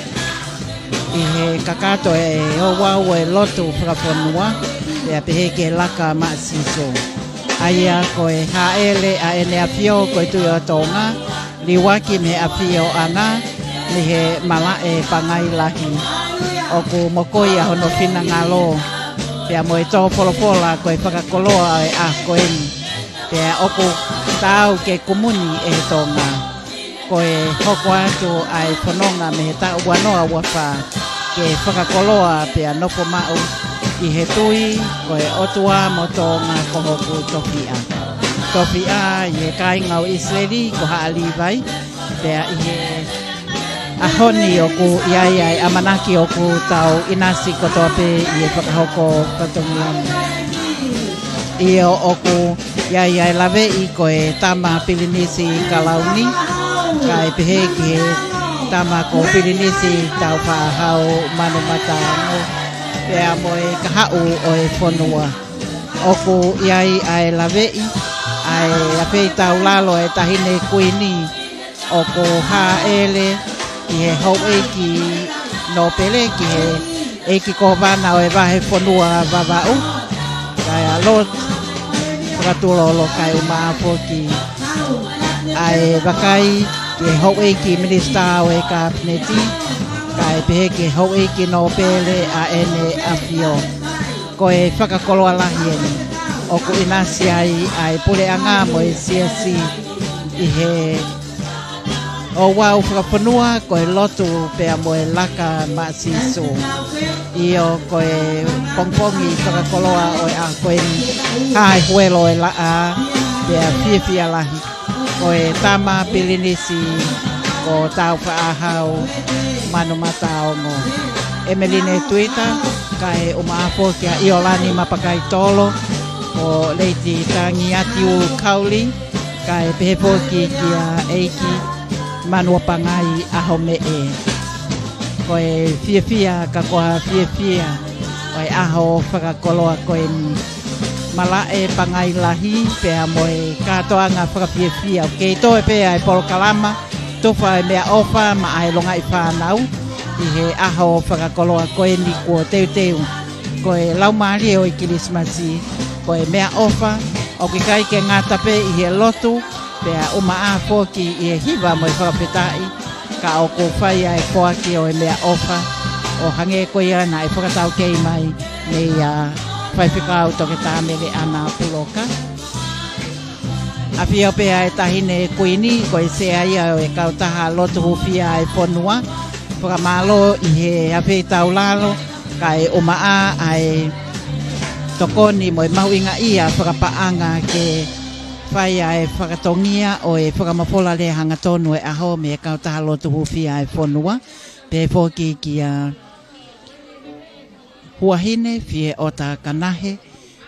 ʻI he kakato ʻo e ouau ʻo e lotu fakafonua, pea pehē ki he Laka Maʻa Sīsū. ʻA ia ko e hāʻele ʻa ʻEne ʻAfio ko e Tuʻi ʻo Tonga, liuaki mei he ʻafioʻanga, mei he malaʻe pangai lahi. ʻOku mokoi ʻa hono finangalo, pea mo e tō folofola ko e fakakoloa ʻo e ʻaho ko eni. Pea ʻoku taau ke kumuni ʻe he Tonga. Ko e hoko atu ʻa e fononga mei he taʻu ua noa ua fā, ke fakakoloa pea nofo maʻu ʻi he tui, ko e ʻOtua mo Tonga ko hoku tofiʻa. Tofiʻa ʻi he kāinga ʻo ʻIsileli ko Haʻa Līvai, pea ʻi he ʻaho ni ʻoku ʻi ai ʻa e ʻamanaki ʻoku tau ʻinasi kotoa pē ʻi he fakahoko fatongia ni. ʻIo, ʻoku ʻi ai ʻa e laveʻi ko e Tama Pilinisi Kalauni, kae pehē ki he Tama ko Pilinisi Taufaʻāhau Manumataongo, pea mo e kahaʻu ʻo e fonua. ʻOku ʻi ai ʻa e laveʻi ʻa e afeitaulalo ʻa e Taʻahine Kuini, ʻoku hāʻele ʻi he houʻeiki nōpele ki he ʻEiki Kōvana ʻo e Vahefonua Vavaʻu, kae ʻa Lord Fakatulolo, kae ʻumaʻā foki ʻa e vakai ki he houʻeiki minisitā ʻo e Kapineti, kae pehē ki he houʻeiki nōpele ʻa ʻEne ʻAfio. Ko e fakakoloa lahi eni ʻoku ʻinasi ai ʻa e puleʻanga mo e siasi ʻi he ouau fakafonua, ko e lotu pea mo e Laka Maʻa Sīsū. ʻIo, ko e pongipongi fakakoloa ʻo e ʻaho ko eni, hā e huelo ʻo e laʻā, pea fiefia lahi. Ko e Tama Pilinisi ko Taufaʻāhau Manumataongo. ʻEmeline Tuita, kae ʻumaʻā foki ʻa ʻIolani Mapakaitolo, ko Lady Tangiatiu Kauli, kae pehē foki kia ʻEiki Manuapangai ʻAhomeʻe. Ko e fiefia ka ko ha fiefia ʻo e ʻaho fakakoloa ko eni. Malaʻe pangai lahi pea mo e kātoanga fakafiefia. ʻOku kei toe pē ʻa e polokalama, tufa e meʻaʻofa maʻa e longaʻi fānau ʻi he ʻaho fakakoloa ko eni kuo teuteu. Ko e laumālie ʻo e Kilisimasi, ko e meʻaʻofa, ʻoku ʻikai ke ngata pē ʻi he lotu, pea ʻumaʻā foki ʻi he hiva mo e fakafetaʻi, ka ʻoku fai ʻa e foaki ʻo e meʻaʻofa, ʻo hangē ko ia naʻe fakataukei mai mei a Faifekau Toketā Meleʻana Puloka. ʻAfio pē ʻa e Taʻahine Kuini, ko e Sea ia ʻo e Kautaha Lotu Hūfia ʻa e Fonua. Fakamālō ʻi he afeitaulalo, kae ʻumaʻā ʻa e tokoni mo e mahuʻinga ia fakapaʻanga ke fai ʻa e fakatongia ʻo e fakamafola lea hangatonu ʻo e ʻaho mei he Kautaha Lotu Hūfia ʻa e Fonua. Pehē foki kia Huahine Fieota Kanahe,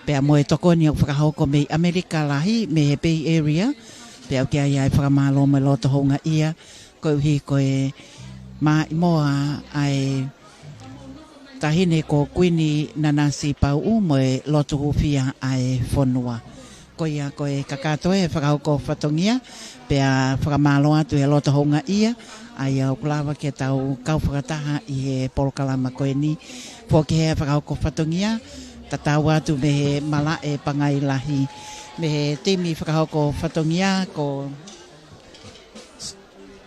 pea mo e tokoni ʻoku fakahoko mei ʻAmelika Lahi, mei he Bay Area, pea ʻoku ʻi ai ʻa e fakamālō mo e loto houngaʻia, koeʻuhi ko e maʻimoa ʻa e Taʻahine ko Kuini Nanasipauʻu mo e Lotu Hūfia ʻa e Fonua. Ko ia ko e kakato e fakahoko fatongia, pea fakamālō atu he loto houngaʻia, ʻa ia ʻoku lava ke tau kau fakataha ʻi he polokalama ko eni. Foki he fakahoko fatongia, tatau atu mei he malaʻe pangai lahi. Mei he timi fakahoko fatongia ko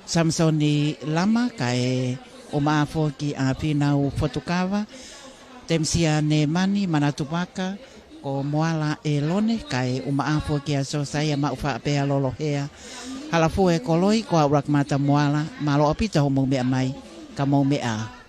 Samisoni Lama, kae ʻumaʻā foki ʻa Fīnau Fotukava, Temisia Nemani, Manatu Vaka, ko Moala ʻElone, kae ʻumaʻā foki ʻa Sosaia Maʻufaʻapea Lolohea, Halafue Koloi, ko Aulakimata Moala. Mālō ʻaupito hoʻomou meʻa mai, ka mou meʻa.